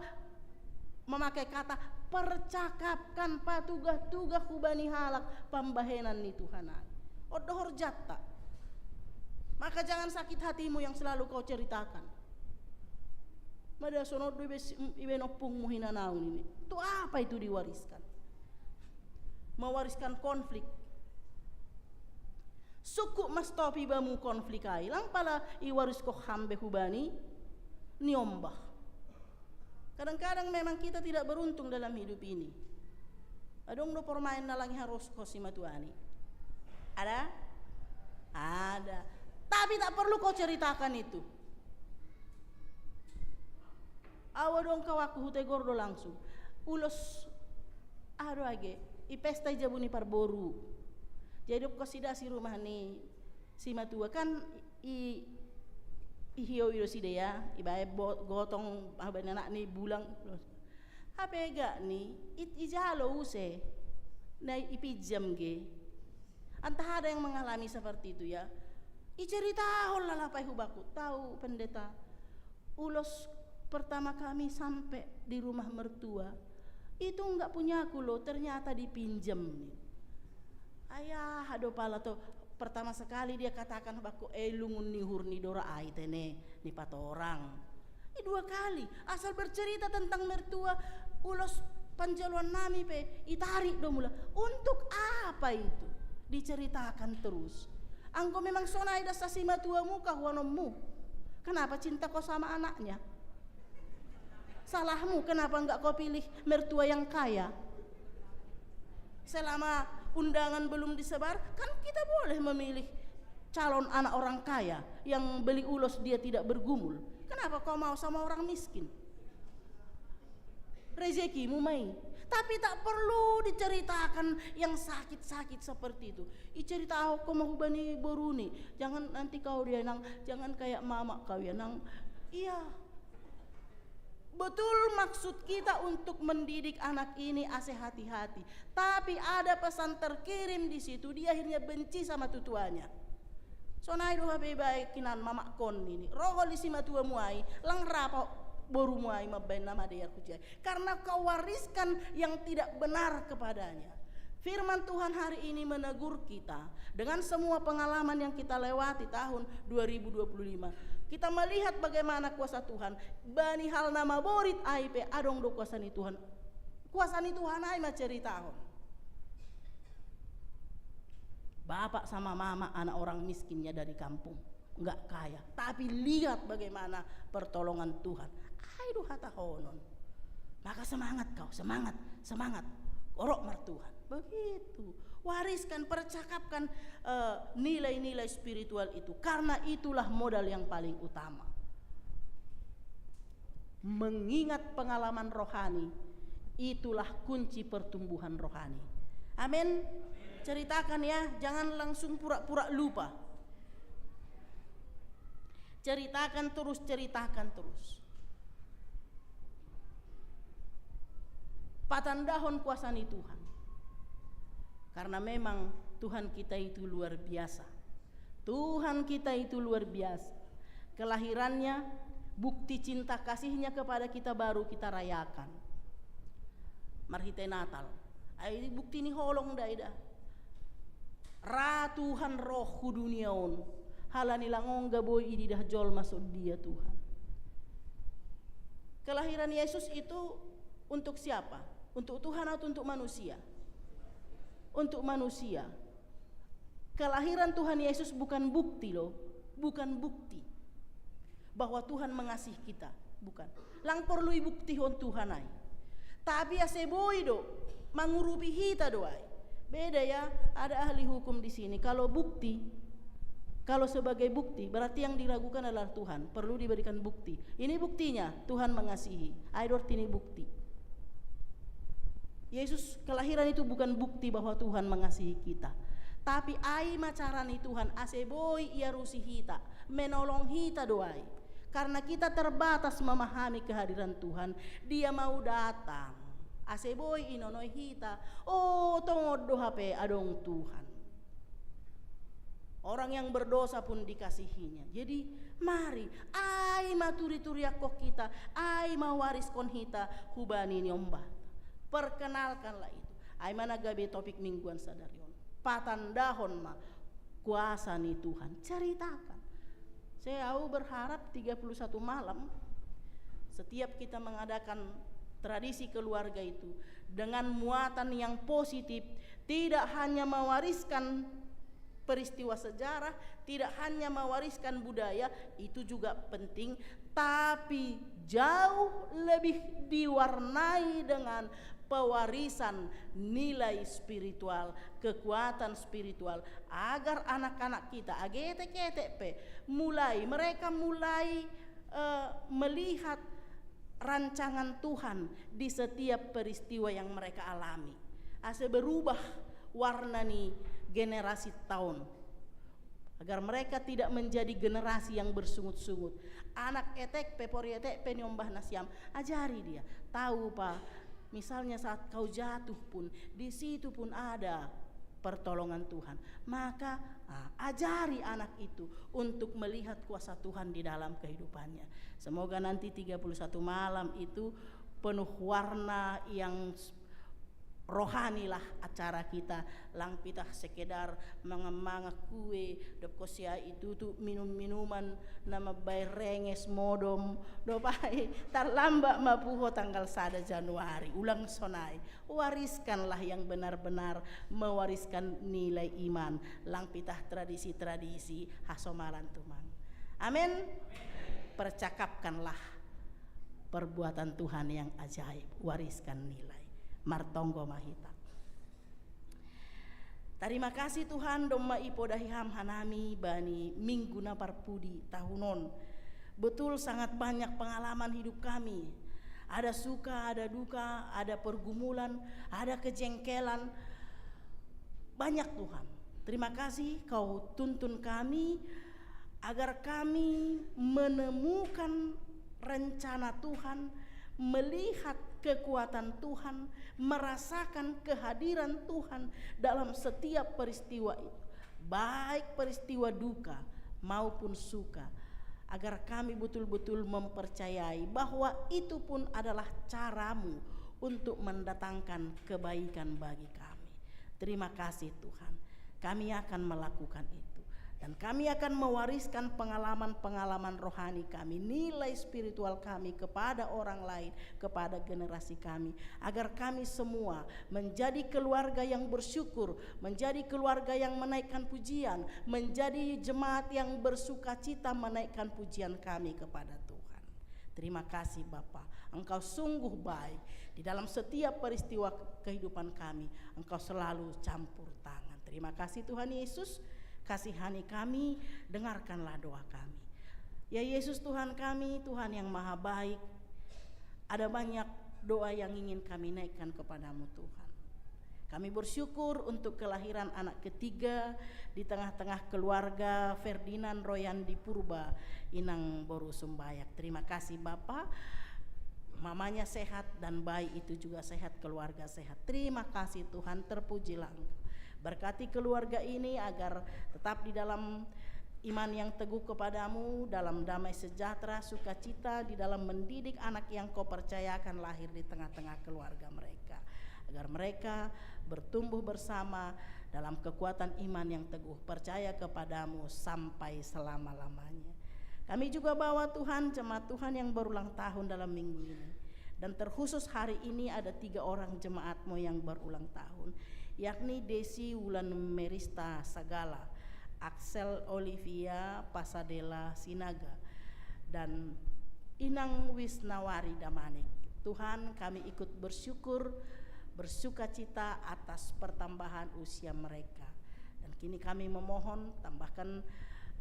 memakai kata percakapkan patuga-tuga hubani halak pambahenan ni Tuhan ai. Oddo horjatta. Maka jangan sakit hatimu yang selalu kau ceritakan. Mada sonon do ibe, ibe noppungmu hinanau nini. Untuk apa itu diwariskan? Mewariskan konflik. Sukku mas topi bamu konflik ai. Lang pala iwarisko hambe hubani niombah. Kadang-kadang memang kita tidak beruntung dalam hidup ini. Adong do pormaen na langi harus ko si matuani. Ada? Ada. Tapi tak perlu kau ceritakan itu. Awa dong kau aku hutegor do langsung. Ulos ado age i pesta i jabu ni parboru. Jadi kau sida si rumah ni si matua kan i i hiyo ido sida ya, ibae gotong aban anak ni bulang. Hape gak ni it ijalo use na ipijam ge. Entah ada yang mengalami seperti itu ya. Iceritahon lalapai hubaku, tahu pendeta, ulos pertama kami sampai di rumah mertua itu nggak punyaku loh, ternyata dipinjam nih. Ayah ado pala to, pertama sekali dia katakan baku elungun nihur ni dora ai tene ni patorang. Ini dua kali asal bercerita tentang mertua, ulos panjaluan nami pe itarik do mula. Untuk apa itu diceritakan terus? Anggo memang sonai dasa si matua muka huanonmu. Kenapa cinta kau sama anaknya? Salahmu kenapa enggak kau pilih mertua yang kaya? Selama undangan belum disebar, kan kita boleh memilih calon anak orang kaya yang beli ulos dia tidak bergumul. Kenapa kau mau sama orang miskin? Rezekimu mai. Tapi tak perlu diceritakan yang sakit-sakit seperti itu. Icerita aku mau hubani boruni. Jangan nanti kau dia nang, jangan kayak mama kau ya nang. Iya. Betul maksud kita untuk mendidik anak ini ase hati-hati. Tapi ada pesan terkirim di situ, dia akhirnya benci sama tutuanya. Sonai do hape bae kinan mama kon ini. Roho di si matua muai, lang rapa boru muai mabaen nama dia kucai. Karena kau wariskan yang tidak benar kepadanya. Firman Tuhan hari ini menegur kita dengan semua pengalaman yang kita lewati tahun dua ribu dua puluh lima. Kita melihat bagaimana kuasa Tuhan. Bani hal nama borit ai pe adong do kuasa ni Tuhan. Kuasa ni Tuhan ai ma ceritahon. Bapak sama mama anak orang miskinnya dari kampung, nggak kaya, tapi lihat bagaimana pertolongan Tuhan. Ai do hatahonon. Maka semangat kau, semangat, semangat. Orok mar Tuhan. Begitu. Wariskan, percakapkan eh, nilai-nilai spiritual itu, karena itulah modal yang paling utama. Mengingat pengalaman rohani, itulah kunci pertumbuhan rohani. Amin. Ceritakan ya, jangan langsung pura-pura lupa. Ceritakan terus, ceritakan terus. Patandahon kuasa ni Tuhan. Karena memang Tuhan kita itu luar biasa. Tuhan kita itu luar biasa. Kelahirannya, bukti cinta kasihnya kepada kita baru kita rayakan. Marhite Natal. Ai bukti ni holong daida. Ra Tuhan roh hu dunia on. Halani langong gaboi ididah jolma sondia Tuhan. Kelahiran Yesus itu untuk siapa? Untuk Tuhan atau untuk manusia? Untuk manusia. Kelahiran Tuhan Yesus bukan bukti loh, bukan bukti bahwa Tuhan mengasihi kita, bukan. Lang perlu ibuktihon Tuhan ai. Tapi ase boi do, mangurupi hita do ai. Beda ya, ada ahli hukum di sini. Kalau bukti, kalau sebagai bukti, berarti yang diragukan adalah Tuhan. Perlu diberikan bukti. Ini buktinya, Tuhan mengasihi. Ai do arti ni bukti. Yesus kelahiran itu bukan bukti bahwa Tuhan mengasihi kita. Tapi ai ma cara ni Tuhan ase boi iarusi hita, menolong hita do ai. Karena kita terbatas memahami kehadiran Tuhan, Dia mau datang. Ase boi inonoi hita, oh, tongon do hape adong Tuhan. Orang yang berdosa pun dikasihinya. Jadi mari, ai ma turi-turiakkon hita, ai ma wariskon hita hubani niombahta. Perkenalkanlah itu. Ai ma na gabe topik mingguan sadari on. Patandahon ma kuasa ni Tuhan. Ceritakan. Saya au berharap tiga puluh satu malam setiap kita mengadakan tradisi keluarga itu dengan muatan yang positif, tidak hanya mewariskan peristiwa sejarah, tidak hanya mewariskan budaya, itu juga penting, tapi jauh lebih diwarnai dengan pewarisan nilai spiritual, kekuatan spiritual, agar anak-anak kita, age etek-etek pe, mulai, mereka mulai eh, melihat rancangan Tuhan di setiap peristiwa yang mereka alami. Ase berubah warna ni generasi taon. Agar mereka tidak menjadi generasi yang bersungut-sungut. Anak etek pe, pori etek pe niombah nasiam, ajari dia. Tahu pa, misalnya saat kau jatuh pun, di situ pun ada pertolongan Tuhan. Maka ah, ajari anak itu untuk melihat kuasa Tuhan di dalam kehidupannya. Semoga nanti tiga puluh satu malam itu penuh warna yang rohanilah acara kita, lang pitah sekedar manga-manga kue, dob kosea itu tu minum-minuman nama bae renges modom, dob ai tarlambat ma puho tanggal sada Januari, ulang sonai. Wariskanlah yang benar-benar mewariskan nilai iman, lang pitah tradisi-tradisi hasomalan tumang. Amin. Percakapkanlah perbuatan Tuhan yang ajaib, wariskan nilai. Martonggo ma hita. Tarima kasih Tuhan, domma ipodahi Ham hanami bani minggu na parpudi tahun on. Betul sangat banyak pengalaman hidup kami. Ada suka, ada duka, ada pergumulan, ada kejengkelan. Banyak Tuhan. Terima kasih Kau tuntun kami agar kami menemukan rencana Tuhan, melihat kekuatan Tuhan, merasakan kehadiran Tuhan dalam setiap peristiwa itu, baik peristiwa duka maupun suka, agar kami betul-betul mempercayai bahwa itu pun adalah caramu untuk mendatangkan kebaikan bagi kami. Terima kasih Tuhan, kami akan melakukan itu. Dan kami akan mewariskan pengalaman-pengalaman rohani kami, nilai spiritual kami kepada orang lain, kepada generasi kami, agar kami semua menjadi keluarga yang bersyukur, menjadi keluarga yang menaikkan pujian, menjadi jemaat yang bersukacita menaikkan pujian kami kepada Tuhan. Terima kasih Bapa, Engkau sungguh baik. Di dalam setiap peristiwa kehidupan kami, Engkau selalu campur tangan. Terima kasih Tuhan Yesus, kasihani kami, dengarkanlah doa kami. Ya Yesus Tuhan kami, Tuhan yang maha baik, ada banyak doa yang ingin kami naikkan kepada-Mu Tuhan. Kami bersyukur untuk kelahiran anak ketiga di tengah-tengah keluarga Ferdinand Royandi Purba, Inang Boru Sumbayak. Terima kasih Bapa, mamanya sehat dan bayi itu juga sehat, keluarga sehat. Terima kasih Tuhan, terpujilah Engkau. Berkati keluarga ini agar tetap di dalam iman yang teguh kepada-Mu, dalam damai sejahtera, sukacita, di dalam mendidik anak yang Kau percayakan lahir di tengah-tengah keluarga mereka, agar mereka bertumbuh bersama dalam kekuatan iman yang teguh, percaya kepada-Mu sampai selama-lamanya. Kami juga bawa Tuhan, jemaat Tuhan yang berulang tahun dalam minggu ini. Dan terkhusus hari ini ada tiga orang jemaat-Mu yang berulang tahun, yakni Desi Wulan Merista Sagala, Axel Olivia Pasadela Sinaga, dan Inang Wisnawari Damanik. Tuhan, kami ikut bersyukur, bersukacita atas pertambahan usia mereka. Dan kini kami memohon, tambahkan,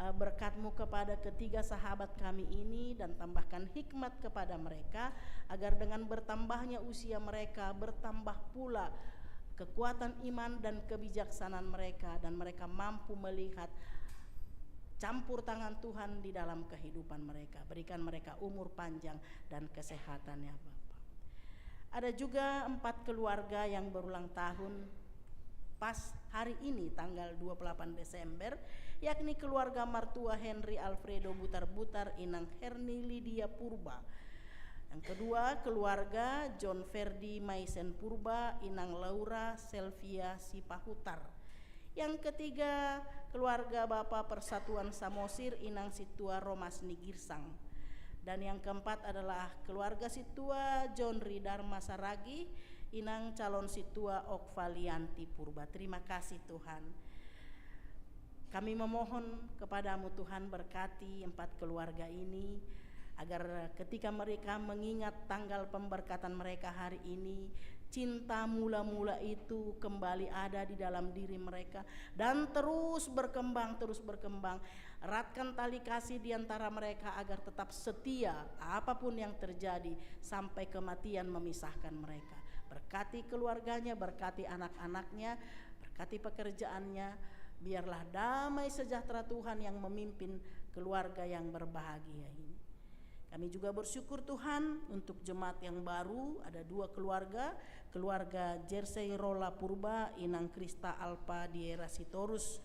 eh, berkat-Mu kepada ketiga sahabat kami ini dan tambahkan hikmat kepada mereka, agar dengan bertambahnya usia mereka, bertambah pula kekuatan iman dan kebijaksanaan mereka, dan mereka mampu melihat campur tangan Tuhan di dalam kehidupan mereka. Berikan mereka umur panjang dan kesehatan, ya Bapa. Ada juga empat keluarga yang berulang tahun pas hari ini, tanggal dua puluh delapan Desember, yakni keluarga mertua Henry Alfredo Butar-Butar, Inang Herni Lydia Purba. Yang kedua, keluarga John Ferdi Maisen Purba, Inang Laura Selvia Sipahutar. Yang ketiga, keluarga Bapa Persatuan Samosir, Inang Situa Romas Nigirsang. Dan yang keempat adalah keluarga Situa John Ridar Masaragi, Inang calon Situa Okvalianti Purba. Terima kasih Tuhan. Kami memohon kepada-Mu Tuhan, berkati empat keluarga ini, agar ketika mereka mengingat tanggal pemberkatan mereka hari ini, cinta mula-mula itu kembali ada di dalam diri mereka dan terus berkembang, terus berkembang. Eratkan tali kasih di antara mereka agar tetap setia apapun yang terjadi sampai kematian memisahkan mereka. Berkati keluarganya, berkati anak-anaknya, berkati pekerjaannya. Biarlah damai sejahtera Tuhan yang memimpin keluarga yang berbahagia ini. Kami juga bersyukur Tuhan untuk jemaat yang baru, ada dua keluarga, keluarga Jersey Rola Purba, Inang Krista Alpa Diera Sitorus.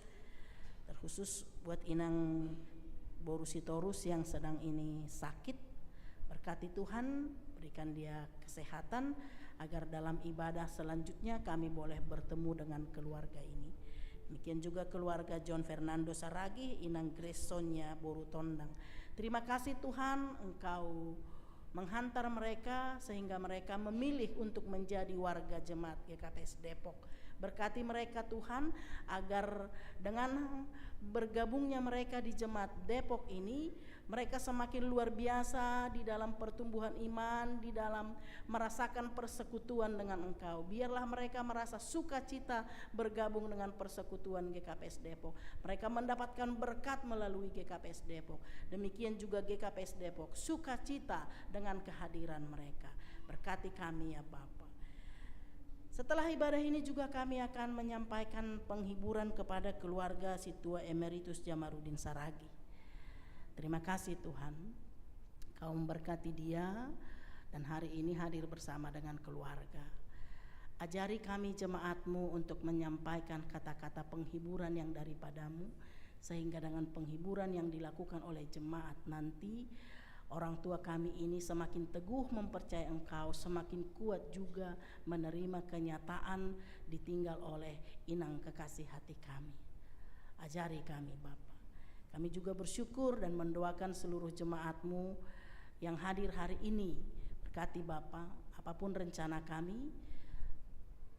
Terkhusus buat Inang Boru Sitorus yang sedang ini sakit, berkati Tuhan, berikan dia kesehatan, agar dalam ibadah selanjutnya kami boleh bertemu dengan keluarga ini. Demikian juga keluarga John Fernando Saragih, Inang Grace Sonya Boru Tondang. Terima kasih Tuhan, Engkau menghantar mereka sehingga mereka memilih untuk menjadi warga jemaat G K P S Depok. Berkati mereka Tuhan, agar dengan bergabungnya mereka di jemaat Depok ini, mereka semakin luar biasa di dalam pertumbuhan iman, di dalam merasakan persekutuan dengan Engkau. Biarlah mereka merasa sukacita bergabung dengan persekutuan G K P S Depok. Mereka mendapatkan berkat melalui G K P S Depok. Demikian juga G K P S Depok, sukacita dengan kehadiran mereka. Berkati kami ya Bapa. Setelah ibadah ini juga kami akan menyampaikan penghiburan kepada keluarga Situa Emeritus Jamarudin Saragih. Terima kasih Tuhan, Kau memberkati dia dan hari ini hadir bersama dengan keluarga. Ajari kami jemaat-Mu untuk menyampaikan kata-kata penghiburan yang daripada-Mu, sehingga dengan penghiburan yang dilakukan oleh jemaat nanti, orang tua kami ini semakin teguh mempercayai Engkau, semakin kuat juga menerima kenyataan ditinggal oleh Inang kekasih hati kami. Ajari kami, Bapa. Kami juga bersyukur dan mendoakan seluruh jemaat-Mu yang hadir hari ini. Berkati Bapa, apapun rencana kami,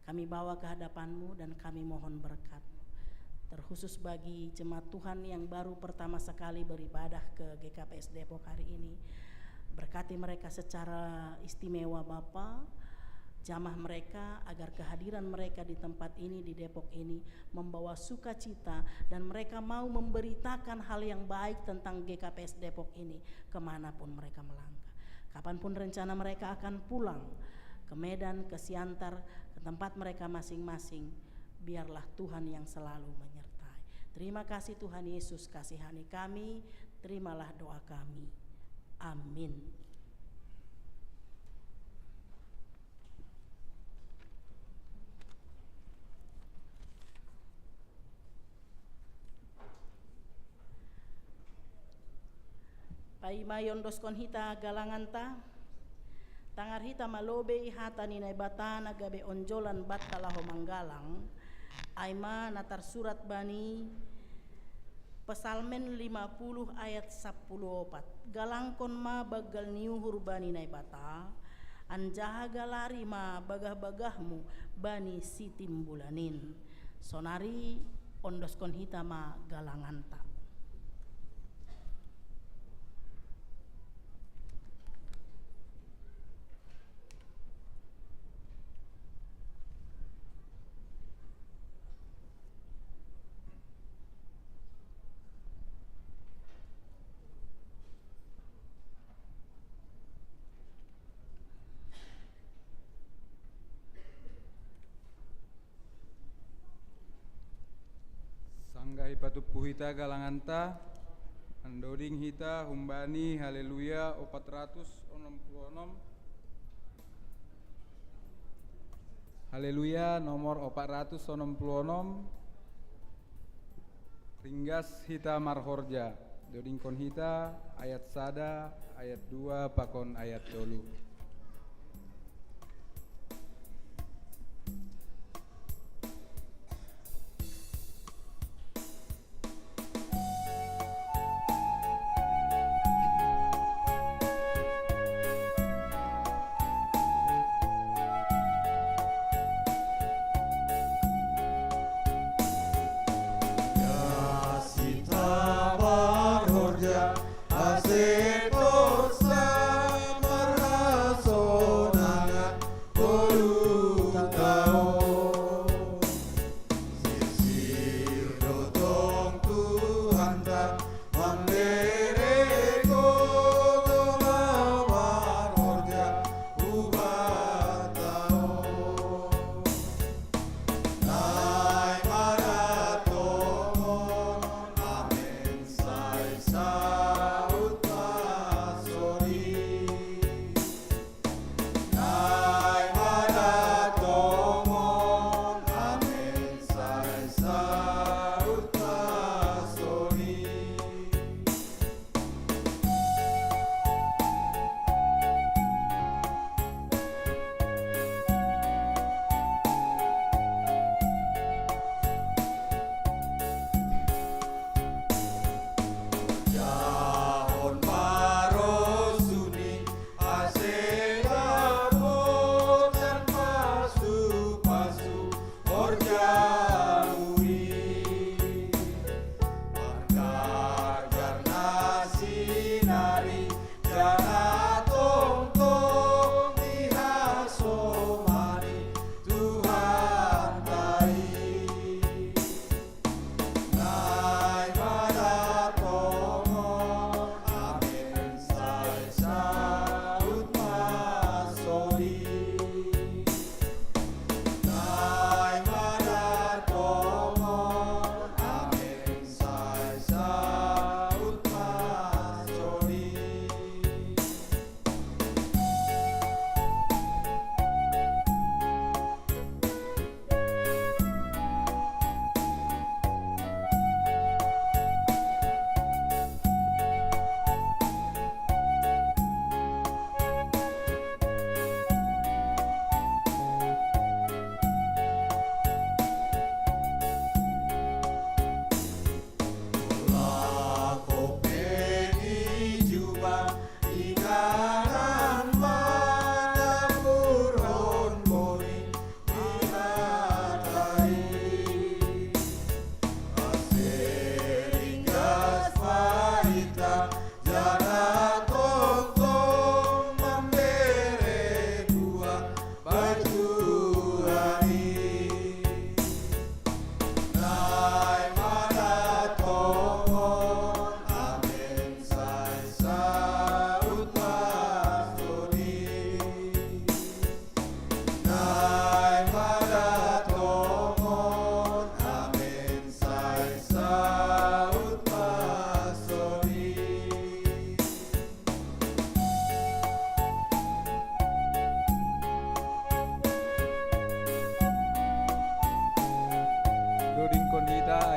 kami bawa ke hadapan-Mu dan kami mohon berkat-Mu. Terkhusus bagi jemaat Tuhan yang baru pertama sekali beribadah ke G K P S Depok hari ini, berkati mereka secara istimewa Bapa, jamah mereka, agar kehadiran mereka di tempat ini, di Depok ini, membawa sukacita, dan mereka mau memberitakan hal yang baik tentang G K P S Depok ini kemanapun mereka melangkah. Kapanpun rencana mereka akan pulang ke Medan, ke Siantar, ke tempat mereka masing-masing, biarlah Tuhan yang selalu menyertai. Terima kasih Tuhan Yesus, kasihani kami, terimalah doa kami. Amin. Paima ondoskon hita galanganta, tangar hita ma lobei hata ni Naibata na gabe onjolan banta laho manggalang, ai ma na tarsurat bani Psalmen lima puluh ayat sapuluh opat. Galangkon ma banggal ni uhur bani Naibata, anjaha galari ma bagah-bagahmu bani Sitimbulanin. Sonari ondoskon hita ma galanganta. Sanggah ipatumpu hita galanganta, mandoding hita humbani Haleluya opat ratus onom puluh onom. Haleluya nomor opat ratus onom puluh onom. Ringgas hita marhorja. Dodingkon hita ayat sada, ayat dua pakon ayat tolu.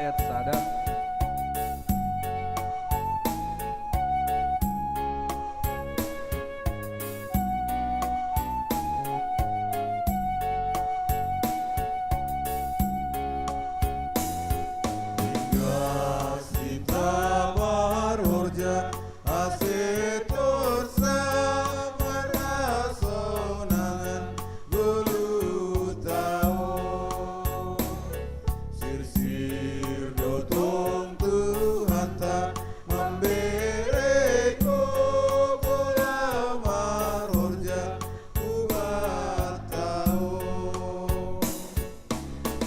Ayat sada. Hingga sita marorja asetor sa marasonangan gulu tao. Sirsir dotong Tuhanta mambere ko gola marorja ubat tao.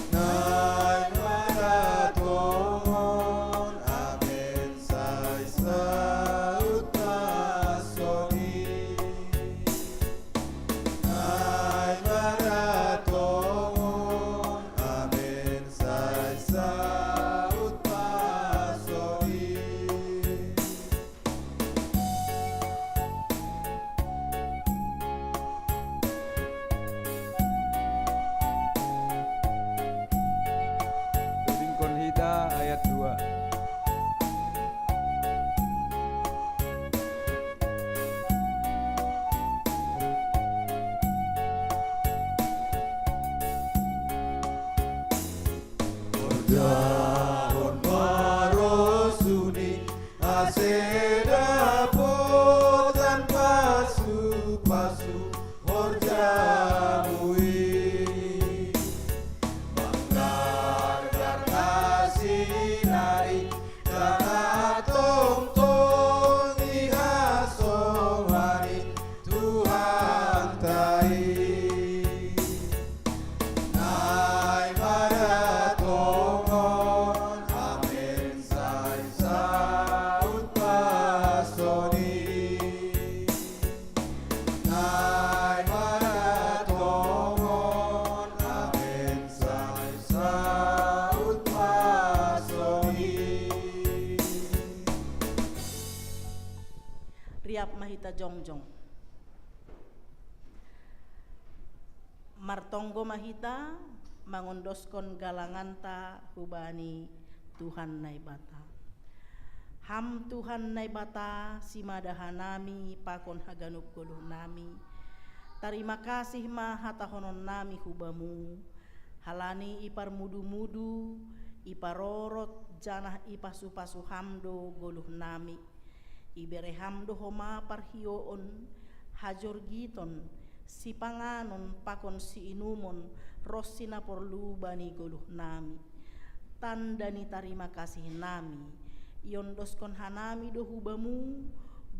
Nai maratongon amen sai saut pasoni. Nai maratongon amen sai saut pasoni. Dingkon hita ayat dua. Horjahon marosuni ase dapotan pasu-pasu horjamui. Manggargar asinari tanah tongtong ihasomani Tuhan tai. Nai maratongon amen sai saut pasoni. Nai maratongon amen sai saut pasoni. Riap ma hita jongjong. Martonggo ma hita mangondoskon galanganta hubani Tuhan Naibata. Ham Tuhan Naibata, simada hanami pakon haganup goluhnami. Tarima kasih ma hatahononnami hubamu, halani iparmudu-mudu, iparorot janah ipasu-pasu ham do goluhnami. Ibere ham do homa parhioon, hajorgiton, sipanganon pakon siinumon ronsi na porlu bani goluhnami. Tanda ni tarima kasihnami, iondoskon hanami do hubamu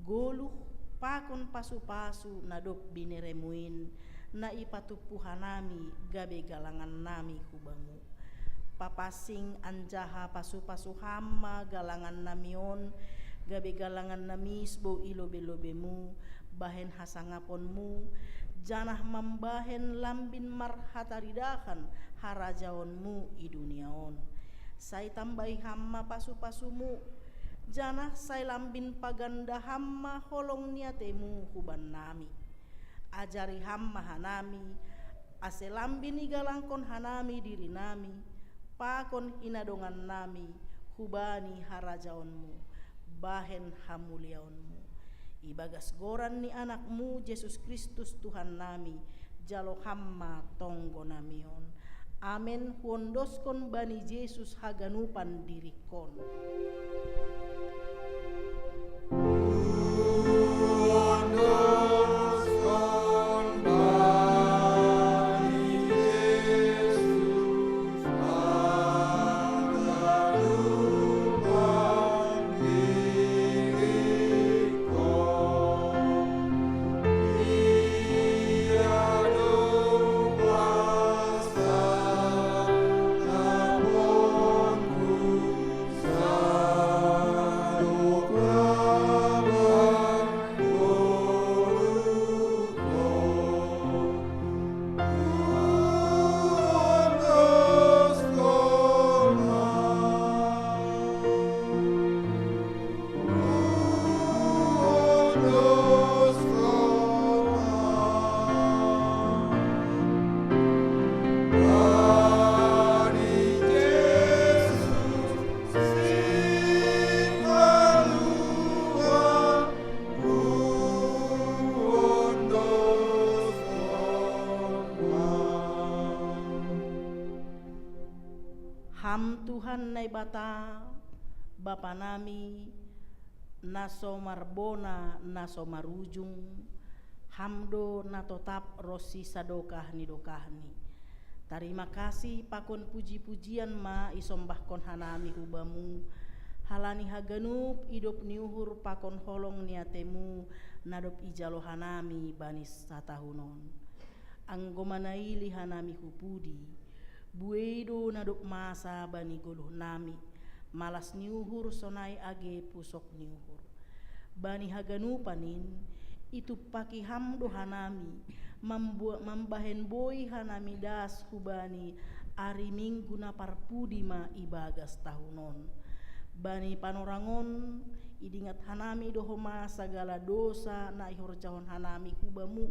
goluh pakon pasu-pasu na dob bineremu in, na ipatumpu hanami gabe galangannami hubamu. Papansing anjaha pasu-pasu ham ma galangannami on, gabe galangan na misbou i lobe-lobemu, bahen hasangaponmu, janah mambahen lambin marhataridahan harajaonmu i dunia on. Sai tambai ham ma pasu-pasumu, janah sai lambin paganda ham ma holong ni atemu hubannami. Ajari ham ma hanami, ase lambin igalangkon hanami dirinami, pakon hinadongannami hubani harajaonmu, bahen hamuliaonmu. Ibagas goran ni Anakmu Jesus Kristus Tuhannami, jalo ham ma tonggonami on. Amen. Huondoskon bani Jesus haganupan diringkon. Tuhan Naibata, Bapa nami, na so marbona, na so marujung, Ham do na totap ronsi sadokah ni dokahni. Tarima kasih pakon puji-pujian ma isombahkon hanami hu Bamu, halani haganup idop ni uhur pakon holong ni atemu na dob ijalo hanami bani satahun on. Anggo manaili hanami hu pudi, buei do na dob masa bani goluhnami, malas ni uhur sonai age pusok ni uhur. Bani haganupan in, itumpaki Ham do hanami, mambu-, mambahen boi hanami das hubani ari Minggu na parpudi ma ibagas tahun on. Bani panorang on, idingat hanami do homa sagala dosa na ihorjahon hanami hu Bamu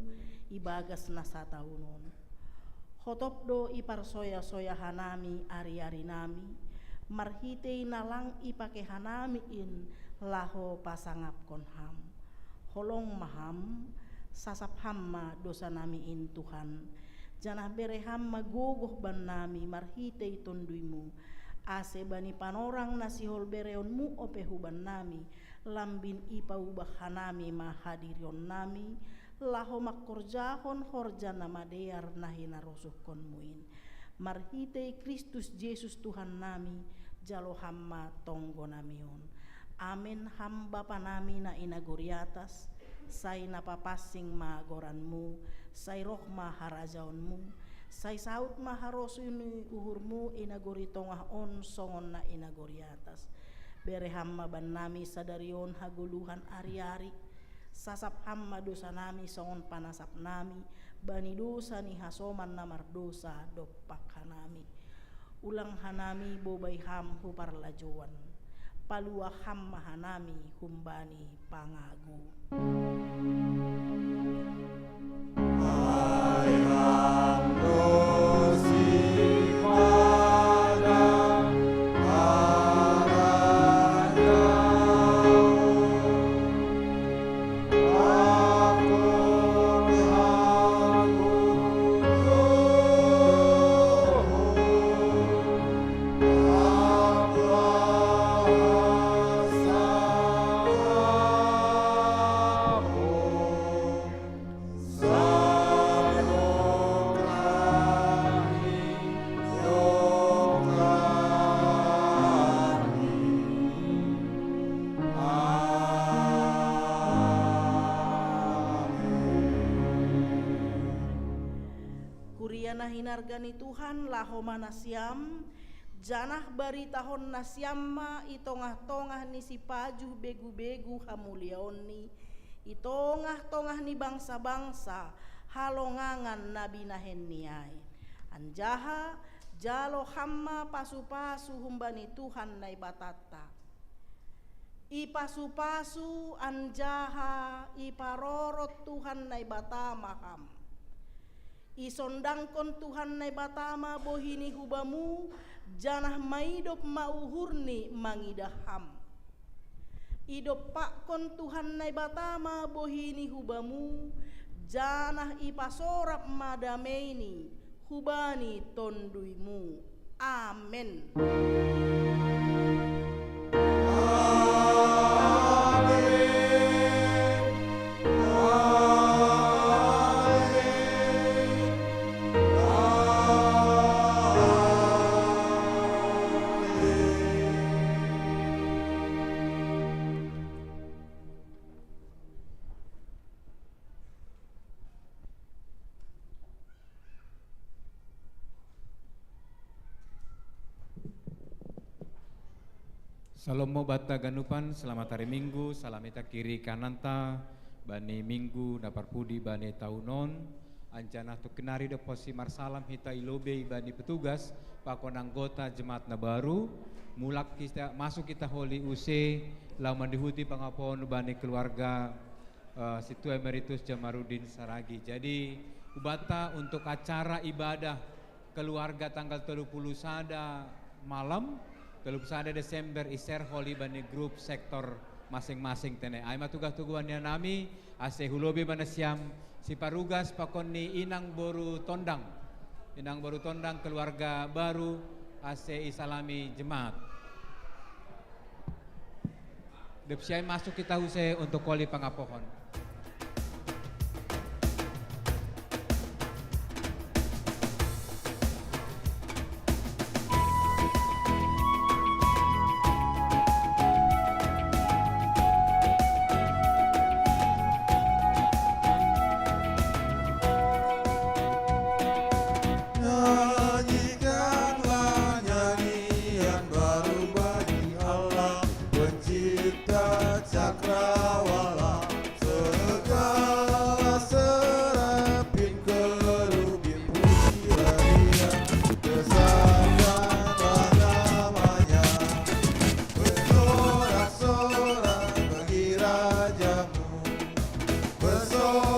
ibagas na satahun on. Hotop do iparsoya-soya hanami ari-arinami, marhitei na lang ipake hanami in laho pasangapkon Ham. Holong ma Ham, sasap Ham ma dosanami in Tuhan, janah bere Ham ma gogoh bannami marhitei TonduyMu, ase bani panorang na sihol bereonMu ope hubannami, lambin ipaubah hanami ma hadirionnami, laho mangkorjahon horja na madear na hinarosuhkonMu in. Marhitei Kristus Jesus Tuhannami, jalo Ham ma tonggonami on. Amen. Ham Bapanami na i nagori atas, sai na papansing ma goranMu, sai roh ma harajaonMu, sai saut ma harosuh ni uhurMu i nagori tongah on songon na i nagori atas. Bere Ham ma bannami sadari on hagoluhan ari-ari, sasap Ham ma dosanami songon panasapnami bani dosa ni hasoman na mardosa dompak hanami. Ulang hanami bobai Ham hu parlajouan. Paluah Ham ma hanami humbani pangago. Kuria na hinarga ni Tuhan, laho ma nasiam, janah baritahon nasiam ma i tongah-tongah ni sipajuh begu-begu hamuliaonni, i tongah-tongah ni bangsa-bangsa halongangan na binahenni ai. Anjaha jalo Ham ma pasu-pasu humbani Tuhan Naibatanta. Ipasu-pasu anjaha iparorot Tuhan Naibata ma Ham. Isondangkon Tuhan Naibata ma bohi ni hubamu, janah maidop ma uhurni mangidah Ham. Idompakkon Tuhan Naibata ma bohi ni hubamu, janah ipasorap ma dameini hubani tonduymu. Amen. Salom ma banta ganupan, selamat hari Minggu, salam hita kiri kananta bani Minggu na parpudi bani taun on. Anjaha tungkin ari do posi marsalam hita i lobei bani petugas pakon anggota jemaat na baru, mulak hita, masuk hita holi use, laho mandihuti pangapoon bani keluarga, eh, Sintua Emeritus Jamarudin Saragih. Jadi, hubanta untuk acara ibadah keluarga tanggal tolu pulu sada malam, tolu pulu sada Desember, i-share holi bani grup sektor masing-masing tene. Ai ma tugah-tugahan ni hanami, ase hu lobei ma nasiam, siparugas pakon ni inang boru Tondang. Inang boru Tondang, keluarga baru, Ase i salami jemaat. Dep siai masuk kita use untuk koli pangapohon.